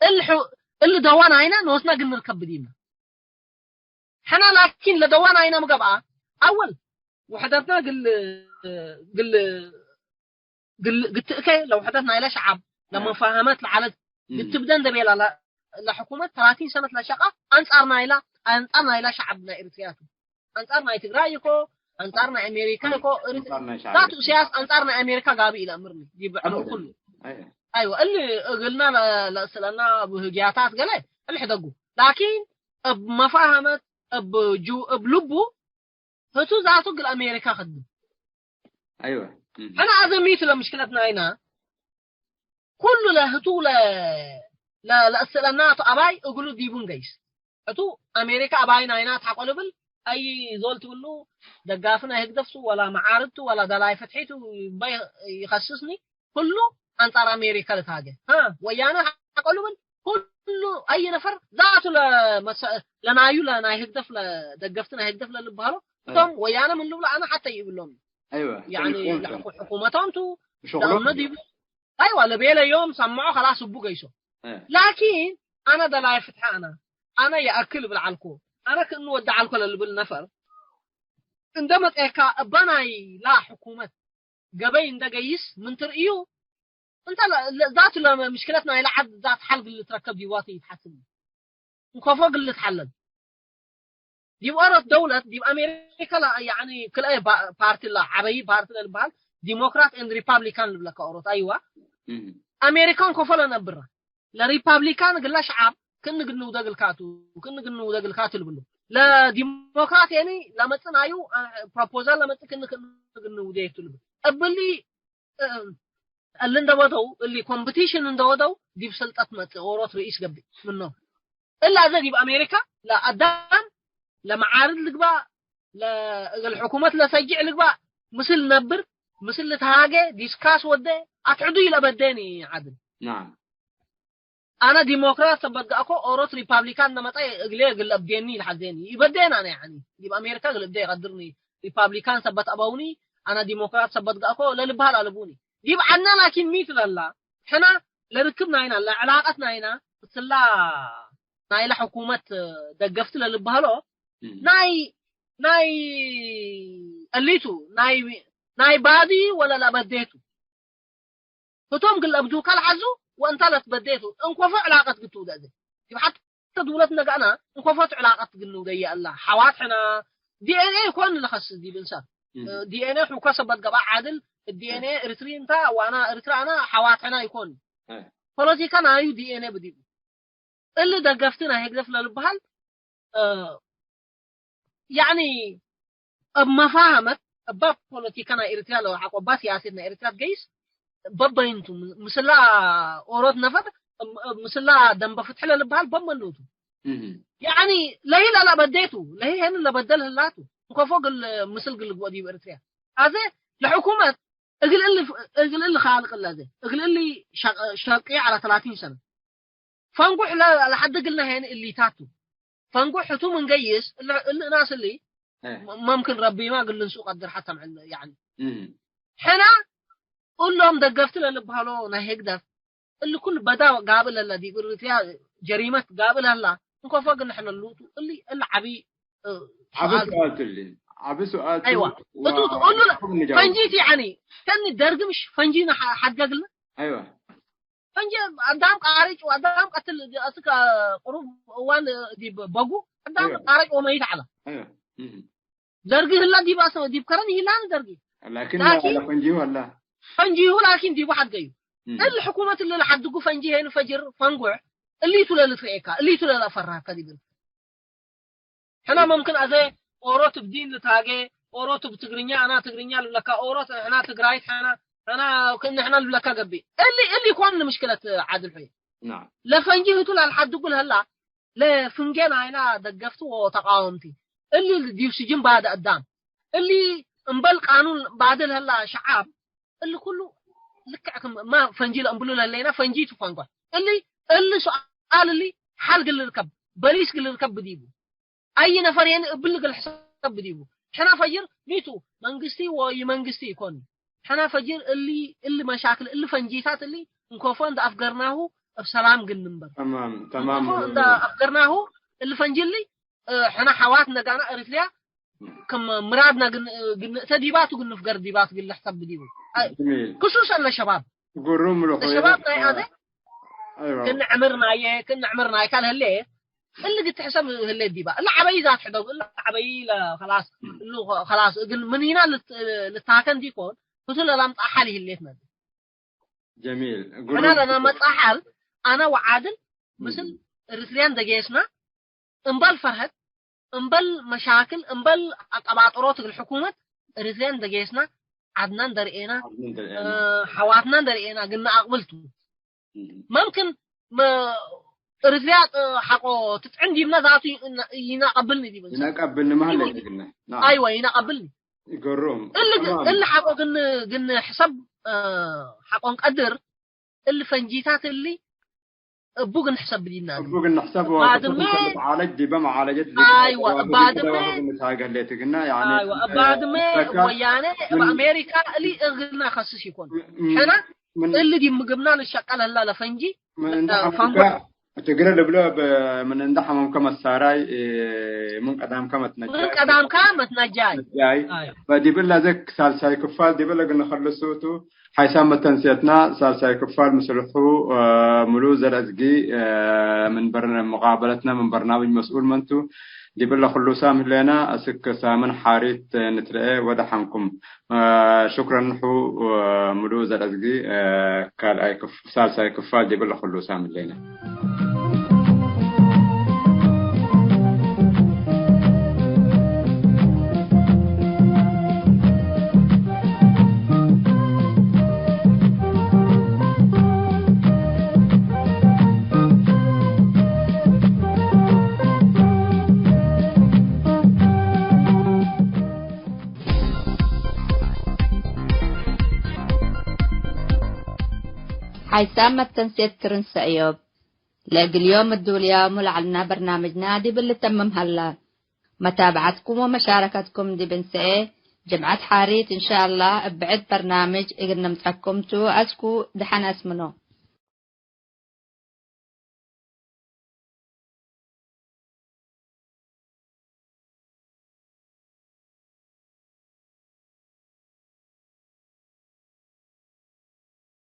እሊ ሑ-፣ እሊ ደዋ ናይና ኖስና እግል ንርከብ ዲብና። ሕና ላኪን ለደዋ ናይና ምገብአ፣ አወል ውሕደትና እግል፣ እግል፣ እግል ግትእከ ለውሕደት ናይለ ሸዐብ፣ አ። ለመፋሀመት ለዐለት እም። ግትብደ እንደ ቤላ ለ-፣ ለሕኩመት ተላቲን ሰነት ለሸቃ አንጻር ናይላ፣ አንጻር ናይላ ሸዐብ ናይ ኤሪትሪያ ቱ። አንጻር ናይ ትግራይ እኮ፣ አንጻር ናይ አሜሪካ እኮ፣ እርት-፣ አንጻር ናይ ሻዕብያ። ዛቱ እስያስ አንጻር ናይ አሜሪካ ጋብእ ኢለአምርኒ፣ ዲብ ዕምር አበደን። ኩሉ። አይ። አይወ፣ እሊ እግልና ለ-፣ ለእስለና ብህግያታት ገለ እሊ ሕደጉ። ላኪን እብ መፋሀመት፣ እብ ጁ-፣ እብ ልቡ፣ ህቱ ዛቱ እግል አሜሪካ ከድም። አይወ። እም። ሕነ አዘ ሚቱ ለምሽክለት ናይና፣ ኩሉ ለህቱ ለ-፣ ለ-፣ ለእስእለና ቱ አባይ እግሉ ዲቡ እንገይስ። ህቱ አሜሪካ አባይ ናይና ተሐቆ ልብል፣ አይ ዞል ትብሉ፣ ደጋፊ ናይ ህግደፍ ቱ፣ ወላ መዓርድ ቱ፣ ወላ ደላይ ፍትሒ ቱ፣ እምበይ ይኸስስኒ፣ ኩሉ አንጻር አሜሪካ ልትሃጌ። ሀ፣ ወያነ ሐቆ ልብል፣ ኩሉ አይ ነፈር ዛቱ ለመሰ-፣ ለናዩ ለናይ ህግደፍ ለደገፍቲ ናይ ህግደፍ ለልበሃሎ፣ አ። እቶም ወያነ ምን ልብሎ አነ ሐተ ይብሎም። አይወ፣ ያኒ ተንኮን ለሕኩ-፣ ሕኩመቶም ቱ፣ ሸቁሎም ዳውነ ዲብ፣ አይዋ፣ ለቤለ ዮም ሰምዖ ከላስ እቡ ገይሶ። እ። ላኪን አነ ደላይ ፍትሐ አነ፣ አነ የአክል እብል ዐልኮ፣ አነ ክእኑ ወደ ዐልኮ ለልብል ነፈር እንደ መጽኤካ እበ ናይላ ሕኩመት ገበይ እንደ ገይስ ምን ትርእዩ? እንተ ለ-፣ ለ-፣ ዛቱ ለምሽክለት ናይላ ዐድ ዛት ሐል ግል ልትረከብ ዲብዋ ቱ ይትሐስብ። እንኮፎ ግል ልትሐለል። ዲብ ኦሮት ደውለት፣ ዲብ አሜሪካ ለ-፣ ያኒ ክልኤ ባ-፣ ፓርቲ ለ-፣ ዐበይ ፓርቲ ለልበሃል ዲሞክራት ኤንድ ሪፓብሊካን ልብለከ ኦሮት፣ አይዋ። እም። አሜሪካን ኮፎ ለነብራ። ለሪፓብሊካን ግላ ሸዓብ ክእን ግንውደ ግልካቱ፣ ክእን ግንውደ ግልካቱ ልብሉ። ለዲሞክራት የኒ ለመጽእ ናዩ፣ አ፣ ፕሮፖዛል ለመጽእ ክእን፣ ክእን ግንውደ ቱ ልብል። እብሊ፣ እ፣ እሊ እንደ ወደው፣ እሊ ኮምፒቲሽን እንደ ወደው ዲብ ስልጠት መጽእ ኦሮት ርኢስ ገብእ ምኖ። እላ አዘ ዲብ አሜሪካ ለአዳም ለመዓርድ ልግባእ፣ ለእግል ሕኩመት ለሰጅዕ ልግባእ፣ ምስል ነብር፣ ምስል ልትሃጌ፣ ዲስካስ ወዴ፣ አትዕዱ ኢለበዴኒ ዐድል። ነዓም። አነ ዲሞክራት ሰበት ገአኮ፣ ኦሮት ሪፓብሊካን ነመጣ እግሌ እግል ለብዴኒ ለሐዜኒ። ኢበዴን አነ ያኒ፣ ዲብ አሜሪካ እግል እብዴ ይቀድርኒ፣ ሪፓብሊካን ሰበት አበውኒ፣ አነ ዲሞክራት ሰበት ገአኮ ለልብሃል አልቡኒ። ዲብ ዐድነ ላኪን ሚ ትለላ፣ ሕና ለርክብ ናይና፣ ለዕላቀት ናይና፣ ምስላ ናይለ ሕኩመት ደገፍቲ ለልበህሎ፣ እም። ናይ፣ ናይ እሊቱ፣ ናይ፣ ናይ ባዲ ወለ ለበዴቱ። ህቶም ግል አብዱካ ለሐዙ ወእንታ ለትበዴቱ፣ እንኮፎ ዕላቀት ግቱ ደእዜ። ዲብ ሐተ ዱለት ነገአና፣ እንኮፎ ዕላቀት ግል ንውደየ እላ። ሐዋት ሕና፣ ዲ ኤን ኤ ይኮን ለኸስስ ዲብ እንሰር። እም። ዲ ኤን ኤ ሑኮ ሰበት ገብአ ዓድል፣ ዲ ኤን ኤ እም። ኤሪትሪ እንታ ወአና ኤሪትሪ አና ሐዋት ሕና ይኮን። እም። ፖለቲካ ናዩ ዲ ኤን ኤ ብዲቡ። እሊ ደገፍቲ ናይ ህግደፍ ለልበሃል፣ እ፣ ያኒ እብ መፋሀመት እባ ፖለቲካ ናይ ኤሪትሪያ ለወሐቆ እባ ሲያሴት ናይ ኤሪትሪያ ትገይስ በበይንቱ ምስላ ኦሮት ነፈር፣ ም-፣ ምስላ ደንበ ፍትሒ ለልበሃል በመኑቱ። እህ። ያኒ ለሂ ለለበዴቱ፣ ለሂ ሄን ለበደል ህላቱ። እንኮፎ ግል ምስል ግል ግወ ዲብ ኤሪትሪያ። አዜ ለሕኩመት እግል እሊ፣ እግል እሊ ካልቅ ለዘ፣ እግል እሊ ሸቅ-፣ ሸቂ ዐለ ተላቲን ሰነ። ፈንጉሕ ለ-፣ ለሐድግልና ሄን እሊታቱ። ፈንጉሕ ህቱ ምን ገይስ፣ እለ-፣ እሊ እናስ እሊ፣ እ። መ-፣ መምክን ረቢማ እግል ልንስኡ ቀድር ሐታ ምዕል፣ ያኒ። እም። ሕና እሎም ደገፍቲ ለልብሃሎ ናይ ህግደፍ፣ እሊ ኩል በዳ ጋብእ ለለ፣ ዲብ ኤሪትሪያ ጀሪመት ጋብእ ለላ፣ እንኮፎ እግል ንሕለሉቱ፣ እሊ፣ እሊ ዐቢ፣ እ፣ ዐቢ ሰኣል ቱ። ሰኣል ቱ እሊ፣ ዐቢ ሰኣል ቱ፣ አይዋ። ወ-፣ እቱ፣ እቱ፣ እሉ ለ-፣ ፈንጂ ቲ ያኒ፣ ከኒ ደርግ ምሽ ፈንጂ ነ ሐ-፣ ሐድገግልና? አይዋ። ፈንጂ አዳም ቃርጭ ወአዳም ቀትል አስክ ቅሩብ እዋን ዲብ በጉ አዳም አይዋ። ቃርጭ ወመይት ዐለ። አይዋ። እህ። ደርጊ ህላ ዲብ አስ-፣ ዲብ ከረን ይላን ደርጊ። ላኪን ላኪን ለፈንጂ ወላ። ፈንጂሁ ላኪን ዲቡ ሐድገዩ። እህ። እል ሕኩመት እለ ለሐድጉ ፈንጂ ሄን ፈጅር ፈንጉዕ እሊቱ ለልትርኤካ፣ እሊቱ ለለፈራካ ዲብል። ሕና መምክን አዜ ኦሮት እብ ዲን ልትሃጌ፣ ኦሮት እብ ትግርኛ፣ አና ትግርኛ ልብለካ፣ ኦሮት ሕና ትግራይት ሕና፣ ሕና ክእነ ሕና ልብለካ ገብእ። እሊ፣ እሊ ኢኮን ምሽክለት ዓድል ሑይ። ናም። ለፈንጂ ህቱ ላልሓድጉ ለህላ፣ ለፍንጌ ናይና ደገፍቲ ወተቃወምቲ፣ እሊ ዲብ ስጅን ባደ አዳም፣ እሊ እምበል ቃኑን ባደ ለህላ ሸዓብ፣ እሊ ኩሉ ልክዕ ክም እማ ፈንጂ ለእምብሉ ለህሌና ፈንጂ ቱ ፈንጓ። እሊ፣ እሊ ሱኣል እሊ ሐል ግል ልርከብ፣ በሊስ ግል ልርከብ ብዲቡ። አይ ነፈር የን እብል ግል ሕሰብ ብዲቡ። ሕና ፈጅር ሚቱ መንግስቲ ወኢመንግስቲ ኢኮን። ሕና ፈጅር እሊ፣ እሊ መሻክል፣ እሊ ፈንጂታት እሊ እንኮፎ እንደ አፍገርናሁ እብ ሰላም ግን ንንበር። ተማም፣ ተማም። እንተ አፍገርናሁ እሊ ፈንጂ እሊ፣ እ፣ ሕነ ሐዋት ነጋና ኤሪትሪያ ከም ምራድና ግን፣ ግን ንእተ ዲባቱ ግን ንፍገር ዲባቱ ግን ለሕሰብ ዲቡ። አይ፣ ጀሚል። ክሱሰን ለሸባብ። ግሩም ልኹ ለሸባብ ናይ አነ አይዋ። ክን ዕምር ናየ፣ ክን ዕምር ናይካ ለህሌ፣ እሊ ግትሕሰብ ህሌ ዲባ። እሊ ዐበይ ዛት ሕደጉ፣ እሊ ዐበይ ለ-፣ ኸላስ፣ እሉ ኸ-፣ ኸላስ፣ እግል ምኒና ልት-፣ ልታከን ዲኮን፣ ህቱ ለላምጽአ ሐል ይህሌት ነቢ። ጀሚል። ሕና ግሩም። ለና መጻሓል፣ አነ ወዓድል ምስል እም። ኤሪትሪያን ደጌስና፣ እምበል ፈርሀት፣ እምበል መሻክል፣ እምበል አቀባጥሮት እግል ሕኩመት ኤሪትሪያን ደጌስና፣ ዐድናን ደርኤና፣ ዐድናን ደርኤና። እ፣ ሐዋትናን ደርኤና፣ ግን ነአቅብል ቱ። እም። መምክን መ-፣ ኤሪትሪያ፣ እ፣ ሐቆ ትጥዕም ዲብነ ዛቱ ይነ-፣ ይነቀብልኒ ዲብ እንሰ። ይነቀብልኒ ማህለ ይሁን። ይግነ። ናም። አይወ፣ ይነቀብልኒ። ይገሩም። እሊ ግ-፣ ተማም። እሊ ሐቆ ግን፣ ግን ሕሰብ፣ እ፣ ሐቆ እንቀድር፣ እሊ ፈንጂታት እሊ እቡ ግን ሕሰብ ዲብና እቡ ግን ንሕሰብ ባድመ ወቅቱ ልትዓለጅ ዲበ መዓለጀት ዲበ አይወ፣ ወቅቱ ባድመ ደዋሁ ግን ንታገ ህሌት ግና፣ ያኒ፣ አይወ፣ እ፣ ባድመ በካ ወያነ ምን አሜሪካ እሊ እግልና ከስስ ይኮን። ምን፣ ሕና ምን እሊ ዲብ ምግብና ልሸቀል ህላ ለፈንጂ ምን እንደ እ፣ ሐመምከ ፈንጎ ትግረ ልብሎ ብ-፣ ምን እንደ ሐመምከ መሳራይ፣ እ፣ ምን ቀዳምከ መትነጃይ። ምን ቀዳምካ መትነጃይ። መትነጃይ። አይ። ፈዲብለ ዘክ ሳልሳይ ክፋል ዲብለ ግን ኸልሱቱ ሐይሳም መተንስየትና ሳልሳይ ክፋል ምስልሑ፣ እ፣ ምሉ ዘርአዝጊ፣ እ፣ ምን በር-፣ መቃበለትና ምን በርናምጅ መስኡል መንቱ ዲብለ ክሉ ሳም ህሌና። እስክ ሳምን ሓሪት ንትረኤ ወደሐንኩም። እ፣ ሹክረን ሑ፣ እ፣ ምሉ ዘርአዝጊ፣ እ፣ ካልኣይ ክፍ-፣ ሳልሳይ ክፋል ዲብለ ክሉ ሳም ህሌና። ሓይሳም መተንሴት ክርን ሰእዮብ። ለእግል ዮም እዱልያሙ ለዐልና በርናምጅና ዲብ ልተምም ሀላ። መታብዐትኩም ወመሻረከትኩም ዲብ እንሰኤ ጅምዐት ሓሪት እንሻአላህ እብ ብዕድ በርናምጅ እግል ንምጸኩም ቱ። አስኩ ደሐን አስምኖ።